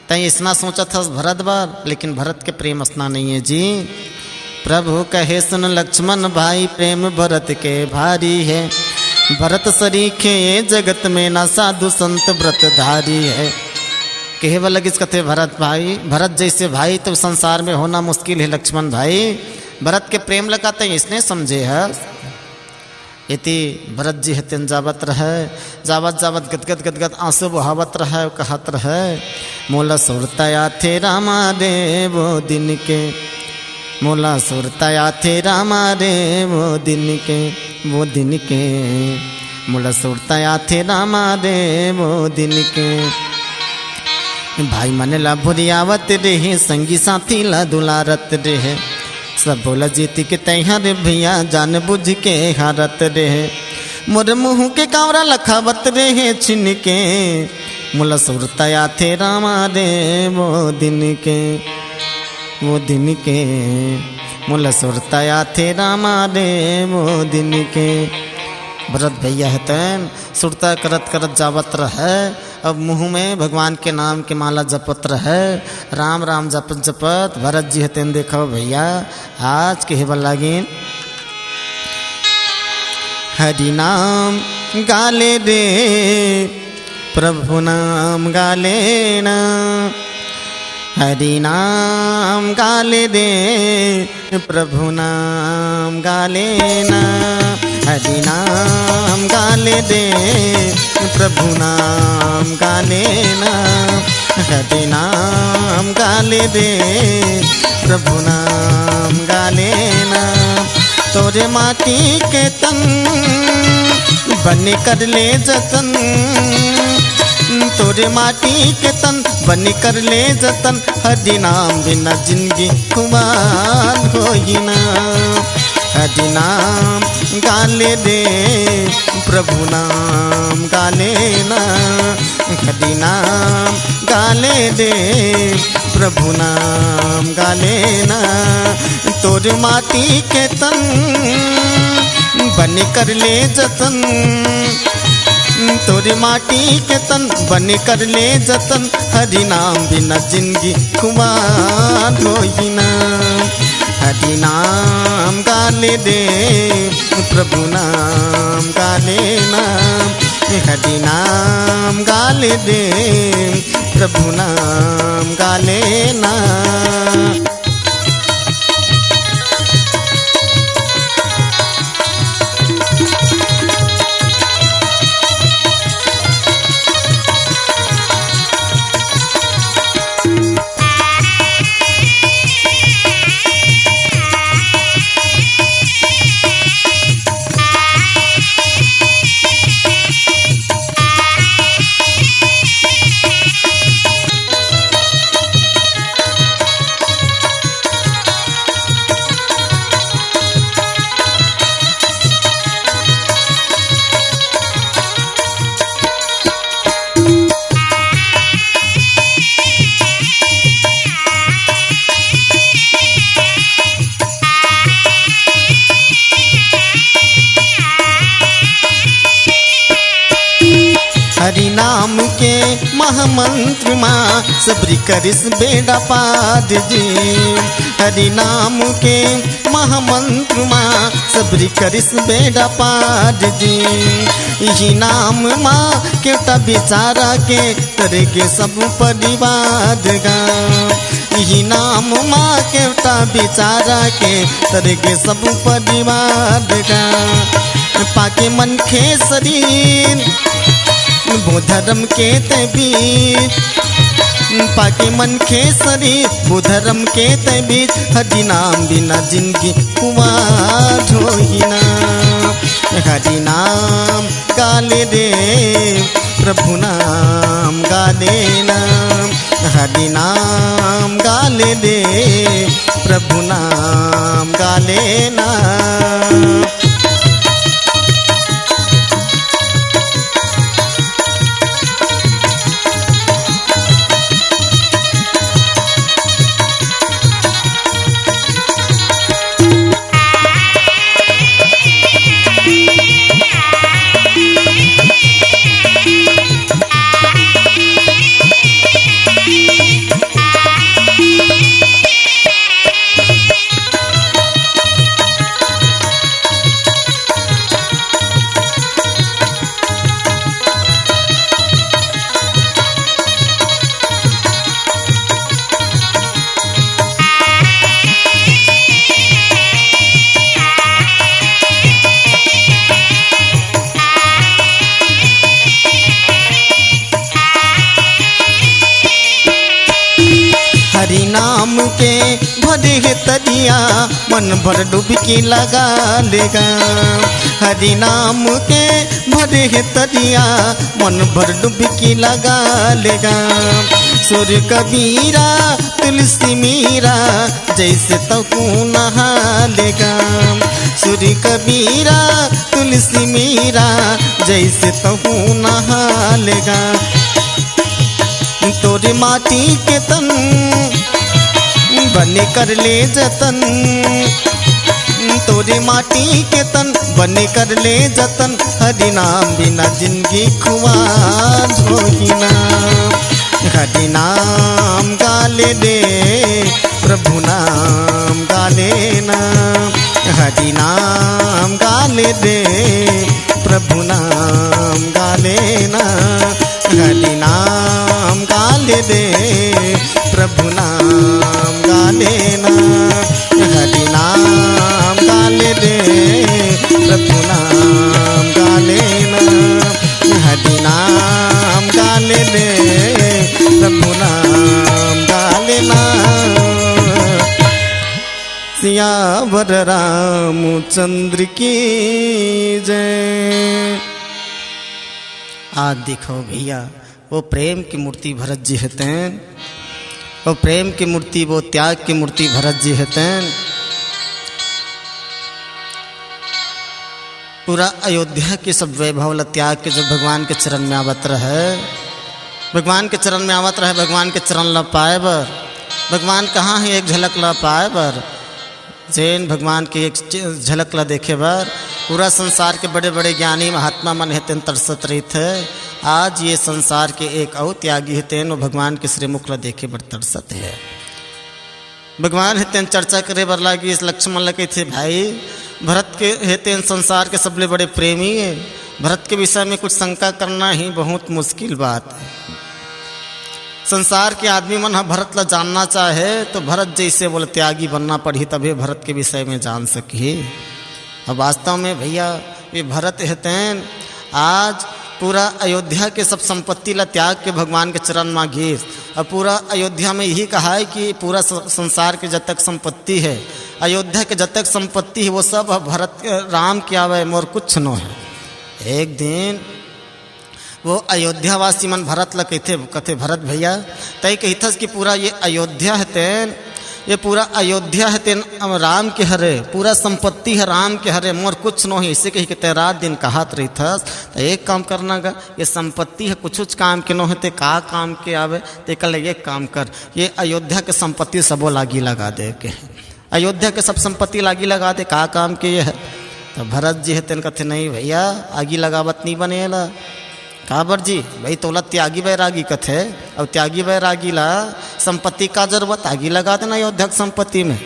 तैं अइसना सोचत हस भरत बर, लेकिन भरत के प्रेम असना नइये जी।" प्रभु कहे, "सुन लक्ष्मण भाई, प्रेम भरत के भारी हे। भरत सरीखे ये जगत में, ना साधु संत व्रतधारी हे।" कहे बर लगिस, कथे, "भरत भाई, भरत जइसे भाई तो संसार में होना मुस्किल हे लक्ष्मण भाई। भरत के प्रेम ल का तैं अइसने समझे हस?" एती भरत जी ह तेन जावत रहय, जावत जावत गदगद गदगद आंसू बहावत रहय, कहत रहय, "मोला सुरता आथे रामा रे वो दिन के, मोला सुरता आथे रामा रे वो दिन के, वो दिन के, मोला सुरता आथे रामा रे वो दिन के।" भाई मन ला भुरियावत रेहे, संगी साथी ला दुलारत रेहे, सब बोला जीत के तैहा रे भैया, जान बुझ के हारत रेहे। मोर मुँह के कांवरा लखावत रेहे छिन के, मोला सुरता आथे रामा रे वो दिन के, वो दिन के, मोला सुरता आथे रामा रे वो दिन के। भरत भैया ह तेन सुरता करत करत जावत रहय। अब मुँह में भगवान के नाम के माला जपत रहय, राम राम जपत जपत भरत जी ह तेन देखव भैया, आज कहे बर लागिन, "हरि नाम गाले रे, प्रभु नाम गाले ना, हरि नाम गाले रे, प्रभु नाम गाले ना, हरि नाम गाले दे, प्रभु नाम गाले ना, हरि नाम गाले दे, प्रभु नाम गाले ना।" तोरे माटी के तन बने कर ले जतन, तोरे माटी के तन बने कर ले जतन, हरि नाम बिना जिंदगी खुमार होई ना। हरि नाम गाले दे, प्रभु नाम गाले ना। हरि नाम गाले दे, प्रभु नाम गाले ना। तोर माटी के तन बने कर ले जतन, तोर माटी के तन बने कर ले जतन, हरि नाम बिना जिंदगी खुमार होई ना। हरि नाम गाले दे, प्रभु नाम गाले ना, हरि नाम गाले दे, प्रभु नाम गाले ना। हरि नाम के महामंत्र मा सबरी करिस बेड़ा पार जी। हरि नाम के महामंत्र मा सबरी करिस बेड़ा पार जी। इही नाम मा केवटा बिचारा के तरे के सब परिवार गा। इही नाम मा केवटा बिचारा के, तर गे सब परिवार गा। पाके मनखे सरीर, वो धरम के तैं बीच। पाके मनखे सरीर, वो धरम के तैं बीच। हरि नाम बिना जिनगी कुंवार होही ना। हरि नाम गा ले रे, प्रभु नाम गा ले ना। हरि नाम गा ले रे, प्रभु नाम गा ले ना। हरि नाम के भरे हे तरिया, मन भर डुबकी लगा ले गा। हरि नाम के भरे हे तरिया, मन भर डुबकी लगा ले गा। सुर कबीरा तुलसी मीरा, जैसे तहूँ नहा ले गा। सुर कबीरा तुलसी मीरा, जैसे तहूँ नहा ले गा। तोरे माटी के तन बने कर ले जतन, तोरे माटी के तन बने कर ले जतन। हरि नाम बिना जिनगी खुवार होही ना। हरि नाम गा ले रे, प्रभु नाम गा ले ना। हरि नाम गा ले रे, प्रभु नाम गा ले ना। हरि नाम गा ले रे, प्रभु नाम गा ले ना। हरि नाम गा ले रे, प्रभु नाम गा ले ना। हरि नाम गा ले रे, प्रभु नाम गा ले ना। सियावर रामचंद्र की जय। आज देखो भैया, वो प्रेम की मूर्ति भरत जी हे तेन, वो प्रेम की मूर्ति, वो त्याग की मूर्ति भरत जी हे तेन। पूरा अयोध्या के सब वैभव ला त्याग के जब भगवान के चरण में आवत रहे, भगवान के चरण में आवत रहे, भगवान के चरण ला पाए बर, भगवान कहाँ हे एक झलक ला पाए बर, जेन भगवान के एक च-, झलक ला देखे बर पूरा संसार के बड़े-बड़े ज्ञानी महात्मा मन हे तेन तरसत रहिथे। आज ये संसार के एक अउ त्यागी हे तेन वो भगवान के श्रीमुख ला देखे बर तरसत हे। भगवान हे तेन चर्चा करे बर लागिस, लक्ष्मण ला कहिथे, "भाई, भरत के हे तेन संसार के सबले बड़े प्रेमी हे, भरत के विषय में कुछ शंका करना ही बहुत मुश्किल बात हे।" संसार के आदमी मन ह भरत ला जानना चाहे तो भरत जैसे बोले त्यागी बनना पड़ही, तभे भरत के विषय में जान सकही। अब वास्तव में भैया, ये भरत हे तेन आज पूरा अयोध्या के सब संपत्ति ला त्याग के भगवान के चरण मा गिस। अब पूरा अयोध्या में यही कहा है कि पूरा स-, संसार के जतक संपत्ति हे, अयोध्या के जतक संपत्ति हे, वो सब अब भरत, राम के आवे, मोर कुछ नो हे। एक दिन वो अयोध्या वासी मन भरत ला कहिथे, कथे, "भरत भैया, तैं कहिथस कि पूरा ये अयोध्या हे तेन, ये पूरा अयोध्या हे तेन, अब राम के हरे, पूरा संपत्ति हे राम के हरे, मोर कुछ नो हे।" इसे कही के तैं रात दिन कहत रहिथस, त एक काम करना गा, ये संपत्ति हे कुछुच काम के नो हे, ते का काम के आवे, ते कल एक काम कर, ये अयोध्या के संपत्ति सबो ला आगी लगा दे के। अयोध्या के सब संपत्ति ला आगी लगा दे, का काम के ये हे? त भरत जी हे तेन कथे, "नहीं भैया, आगी लगावत नहीं बने ला।" "काबर जी?" "भाई तोला त्यागी बैरागी कथे, अउ त्यागी बैरागी ला संपत्ति का जरूरत, आगी लगा देना अयोध्या के संपत्ति में।"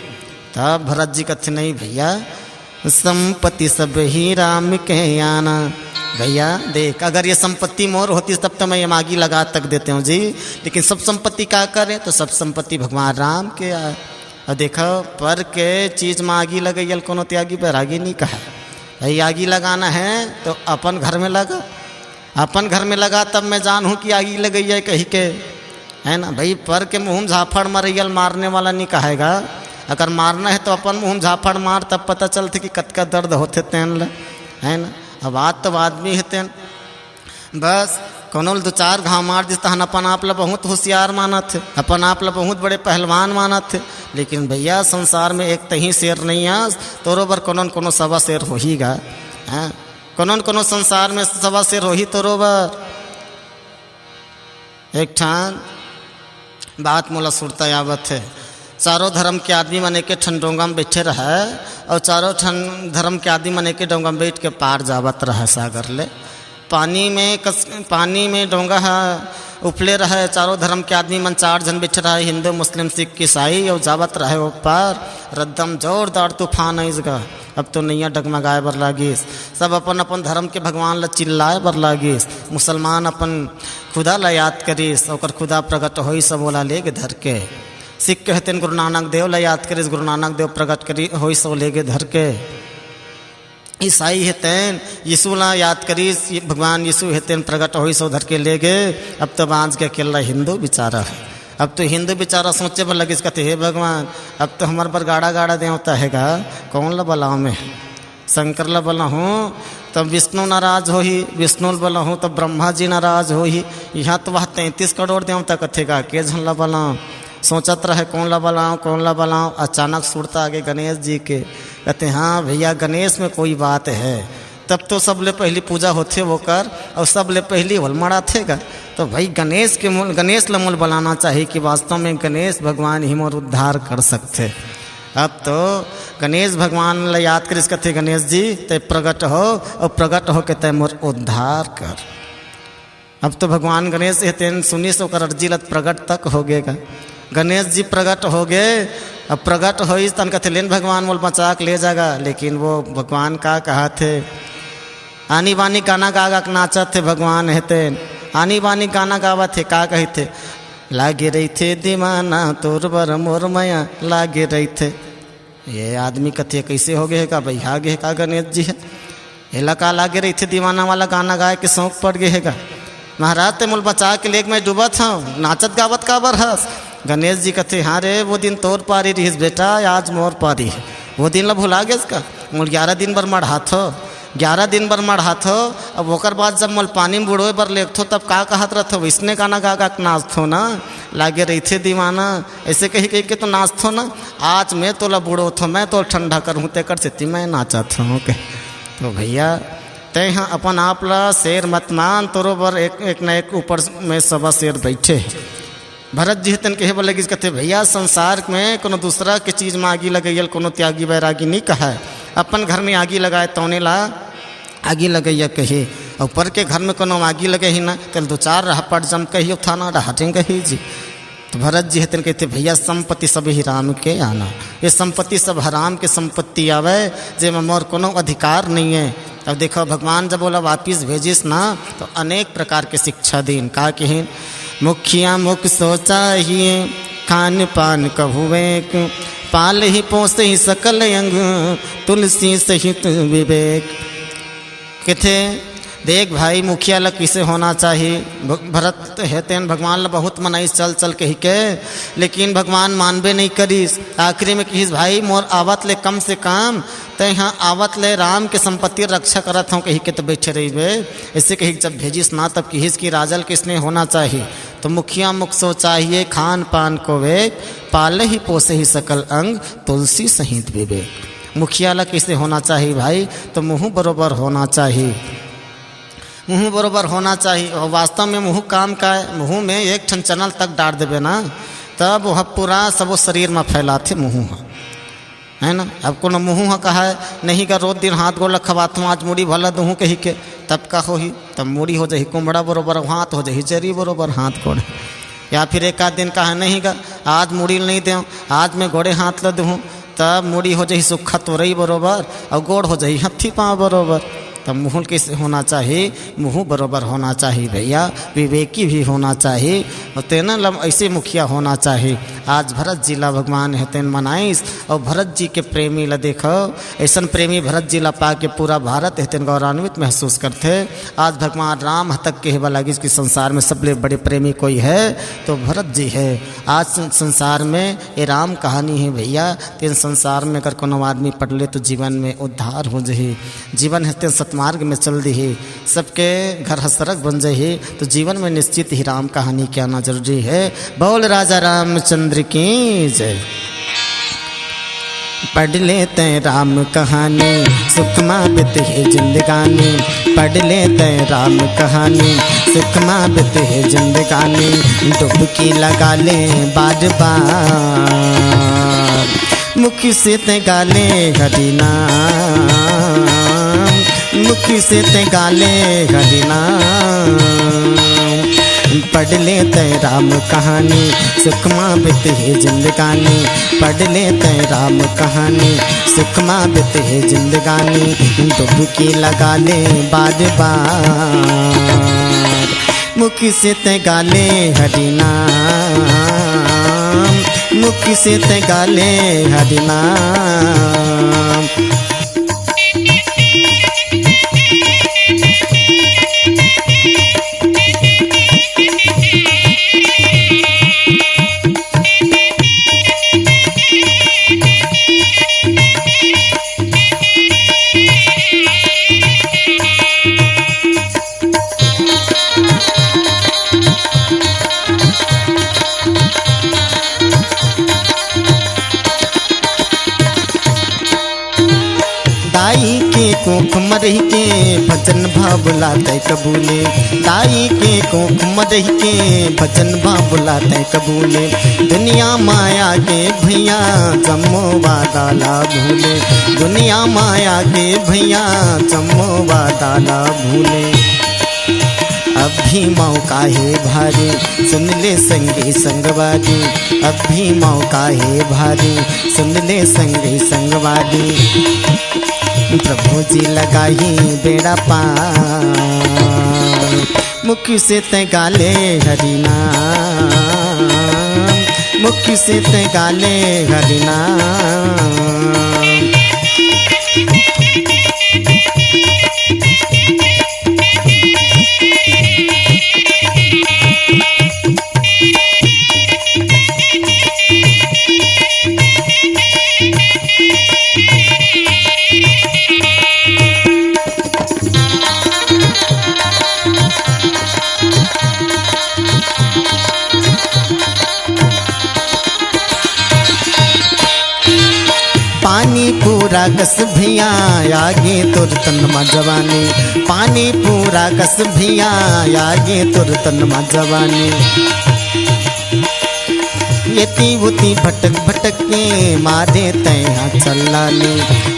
तब भरत जी कथे, "नहीं भैया, संपत्ति सब ही राम के आना, भैया देख, अगर ये संपत्ति मोर होती तब तो मैं ये आगी लगा तक देते हूँ जी, लेकिन सब संपत्ति का करे? तो सब संपत्ति भगवान राम के आय। और देखो, पर के चीज में आगी लगइयल कोनो त्यागी बैरागी नहीं कहा। भाई, आगी लगाना है तो अपन घर में लगा, अपन घर में लगा, तब मैं जानहूँ कि आगी लगइया कही के, है ना भाई? पर के मुँह में झापड़ मारइयल मारने वाला नहीं कहेगा। अगर मारना है तो अपन मुँह में झापड़ मार, तब पता चलथे कि कतका दर्द होथे तेन ल, है ना? अब बात तो आदमी हे तेन। बस कोनो ल दो चार घाव मार दिस तहन अपन आप ल बहुत होशियार मानत हे, अपन आप ल बहुत बड़े पहलवान मानत हे। लेकिन भैया, संसार में एक तहीं शेर नहीं आस, तोरो बर कोनो न कोनो सवा शेर होही गा। हाँ, कोनो न कोनो संसार में सवा शेर होही तोरो बर। एक ठन बात मोला सुरता आवत हे। चारों धर्म के आदमी मन एके ठन डोंगा में बैठे रहय, और चारों ठन धर्म के आदमी मन एके डोंगा में बैठ के पार जावत रहय सागर ले। पानी में कस, पानी में डोंगा ह उफले रहय, चारों धर्म के आदमी मन चार झन बैठे रहय, हिंदू, मुस्लिम, सिख, ईसाई, और जावत रहय ओ पार। रद्दम जोरदार तूफान आइस गा। अब तो नैया डगमगाए बर लागिस, सब अपन अपन धर्म के भगवान ला चिल्लाए बर लागिस। मुसलमान अपन खुदा ला याद करिस, ओकर खुदा प्रगट होइस, सब ओला लेगे धर के। सिख हे तेन गुरु नानक देव ला याद करिस, गुरु नानक देव प्रगट करी होइस, ओ लेगे धर के। ईसाई हे तेन यीशु ला याद करिस, ये भगवान यीशु हे तेन प्रगट होइस, ओ धर के लेगे। अब तो बांच के अकेला हिंदू बेचारा हे। अब तो हिंदू बेचारा सोचे बर लगिस, कथे, "हे भगवान, अब तो हमर बर गाड़ा गाड़ा देवता हे गा, कौन ला बलाओं मैं? शंकर ला बलाहूँ तब विष्णु नाराज होही, विष्णु ला बलाहूँ तब ब्रह्मा जी नाराज होही।" यहाँ तो वह तैंतीस करोड़ देवता कथे गा, के झन ला बलाओं? सोचत रहे, कौन ला बलाओं, कौन ला बलाओं। अचानक सुरता आगे गणेश जी के, कथे, "हाँ भैया, गणेश में कोई बात हे।" तब तो सबले पहली पूजा होथे ओकर, और सबले पहली ओला मड़ाथे गा। तो भाई, गणेश के मोल, गणेश ला मोल बलाना चाहिए कि वास्तव में गणेश भगवान ही मोर उद्धार कर सकथे। अब तो गणेश भगवान ला याद करिस, कथे, "गणेश जी, तैं प्रगट हो, और प्रगट होके तैं मोर उद्धार कर।" अब तो भगवान गणेश हे तेन सुनिस ओकर अर्जी ला, प्रगट तक होगे गा। गणेश जी प्रगट होगे। अब प्रगट होइस तहन कथे, "लेन भगवान, मोला बचा के ले जा गा।" लेकिन वो भगवान का कहत हे, आनी बानी गाना गा गा के नाचत हे भगवान हे तेन, आनी बानी गाना गावत हे, का कहिथे, "लागे रहिथे दीवाना तोर बर मोर मया लागे रहिथे।" ये आदमी कथे, "कैसे होगे हे गा, बइहा गे हे का गणेश जी ह? एला का लागे रहिथे दीवाना वाला गाना गाए के शौक पड़ गे हे गा? महाराज, तैं मोला बचा के लेग, मैं डूबत हंव, नाचत गावत काबर हस?" गणेश जी कथे, "हाँ रे, वो दिन तोर पारी रिहिस बेटा, आज मोर पारी हे। वो दिन ला भुला गेस का? मोला ग्यारह दिन बर मड़हाथो, ग्यारह दिन बर मड़हाथो, अब ओकर बाद जब मोला पानी में बुड़ोए बर लेगथो, तब का कहत रहिथो, वइसने गाना गा गा के नाचथो ना, लागे रहिथे दीवाना।" ऐसे कहि कहि के तो नाचथो ना। आज मैं तोला बुड़ोथों, मैं तोला ठंडा करहूँ, तेकर सेती मैं नाचत हंव के। तो भैया, तैं ह अपन आप ला शेर मत मान, तोरो बर एक, एक न एक ऊपर में सवा शेर बैठे हे। भरत जी ह तेन कहे बर लगिस, कथे, "भैया, संसार में कोनो दूसरा के चीज में आगी लगइयल कोनो त्यागी बैरागी नहीं कहाय, अपन घर में आगी लगाए तौने ला आगी लगइया कही, और पर के घर में कोनो आगी लगे ही ना, तेल दो चार रहपट जम कही, थाना डहाटें कही जी।" तो भरत जी ह तेन कहिथे, "भैया, संपत्ति सब ही राम के आना, ये संपत्ति सब ह राम के संपत्ति आवे, जेमा मोर कोनो अधिकार नहीं है।" अब देखो, भगवान जब ओला वापिस भेजिस ना, तो अनेक प्रकार के शिक्षा दीन। का कहिन? "मुखिया मुख सोचा ही, खान पान कहु एक, पाल ही पोस ही सकल अंग, तुलसी सहित विवेक।" कथे, "देख भाई, मुखिया ला किसे होना चाही?" भ-, भरत हे तेन भगवान ला बहुत मनाइस, "चल चल" कहि के, लेकिन भगवान मानबे नहीं करिस। आखिरी में किहिस, "भाई, मोर आवत ले कम से कम तैं ह आवत ले राम के संपत्ति रक्षा करत हंव" कहि के तो बैठे रहिबे। ऐसे कहि के जब भेजिस ना, तब किहिस कि राजा ल किसने होना चाही? तो मुखिया मुख सो चाहिए, खान पान को वेग, पाले ही पोसे ही सकल अंग, तुलसी सहित विवेक। मुखिया ला किसे होना चाही भाई? तो मुहूँ बरोबर होना चाही। मुहूँ बरोबर होना चाही। और वास्तव में मुहूँ काम का है? मुहूँ में एक ठन चनल तक डार देबे ना, तब वह पूरा सबो शरीर में फैलाथे मुहूँ ह, है ना? अब कोनो मुहूँ ह कहा है, "नहीं गा, रोज दिन हाथ गोड़ ला खवाथों, आज मुड़ी भला दुहूँ" कही के, तब का होही? तब मुड़ी हो जाही कुमड़ा बरोबर, हाथ हो जाही चरी बरोबर, हाथ गोड़। या फिर एक आध दिन कहा, "नहीं गा, आज मुड़ी ल नहीं देव, आज मैं गोड़े हाथ ल दुहूँ", तब मुड़ी हो जाही सुक्खा तोरई बरोबर, और गोड़ हो जाही हत्थी पाँव बरोबर। त मुहूँ कइसे होना चाही? मुहूँ बरोबर होना चाही भैया, विवेकी भी होना चाही, अउ तेन ल अइसे मुखिया होना चाही। आज भरत जी ला भगवान हे तेन मनाइस, अउ भरत जी के प्रेमी ला देखो, अइसन प्रेमी भरत जी ला पाके पूरा भारत हे तेन गौरवान्वित महसूस करथे। आज भगवान राम ह तक कहे बर लागिस कि संसार में सबले बड़े प्रेमी कोई हे तो भरत जी हे। आज सं-, संसार में ये राम कहानी हे भैया, तेन संसार में अगर कोनो आदमी पढ़ ले तो जीवन में उद्धार हो जही। जीवन हे तेन सतमार्ग में चल दिही, सबके घर ह सरग बन जही, तो जीवन में निश्चित ही राम कहानी के आना जरूरी हे। बोल राजा रामचंद्र की जय। पढ़ ले तैं राम कहानी, सुखमा बित हे जिंदगानी। पढ़ ले तैं राम कहानी, सुखमा बित हे जिंदगानी। डुबकी लगा ले बार बार, मुख से तैं गा ले हरि नाम, मुख से तैं गा ले हरि नाम। पढ़ ले तैं राम कहानी, सुखमा बित हे जिंदगानी। पढ़ ले तैं राम कहानी, सुखमा बित हे जिंदगानी। डुबकी लगा ले बार बार, मुख से तैं गा ले हरि नाम, मुख से तैं गा ले हरि नाम। दाई के कोख म रहिके भजन भावला तैं कबूले। दाई के कोख म रहिके भजन भावला तैं कबूले। दुनिया माया के भैया जम्मो वादा ला भूले। दुनिया माया के भैया जम्मो वादा ला भूले। अब भी मौका हे भारी, सुन ले संगी संगवारी। अब भी मौका हे भारी, सुन ले संगी संगवारी। प्रभु जी लगाही बेड़ा पार, मुख से तैं गा ले हरि नाम, मुख से तैं गा ले हरि नाम। पानी पूरा कस भैया, आगे तोर तन मा जवानी। पानी पूरा कस भैया, आगे तोर तन मा जवानी। एती ओती भटक भटक के मारे तैं हा चलानी।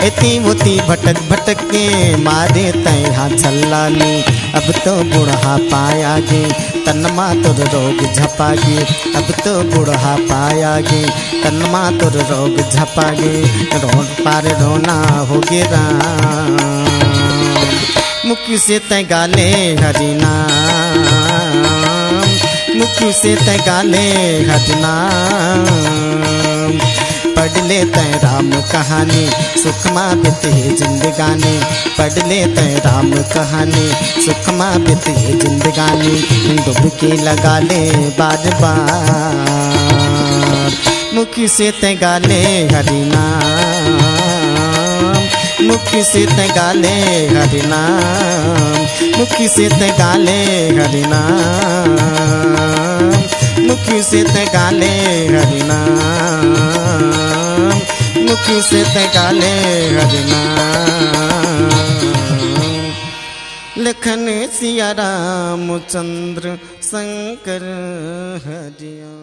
एती ओती भटक भटक के मारे तैं हा चलानी। अब तो बुढ़ापा आगे, तन मा तोर रोग झपागे। अब तो बुढ़ापा आगे, तन मा तोर रोग झपागे। रोड पार रोना होगे राम, मुख से तैं गा ले हरि नाम, मुख से तैं गा ले हरि नाम। पढ़ ले तैं राम कहानी, सुखमा बित हे जिंदगानी। पढ़ ले तैं राम कहानी, सुखमा बित हे जिंदगानी। डुबकी लगा ले बार बार, मुख से तैं गा ले हरि नाम, मुख से तैं गा ले हरि नाम, मुख से तैं गा ले हरि नाम, मुख से तैं गा ले हरि नाम, मुख से तैं गा ले हरि नाम। लखन सिया रामचंद्र शंकर हरिया।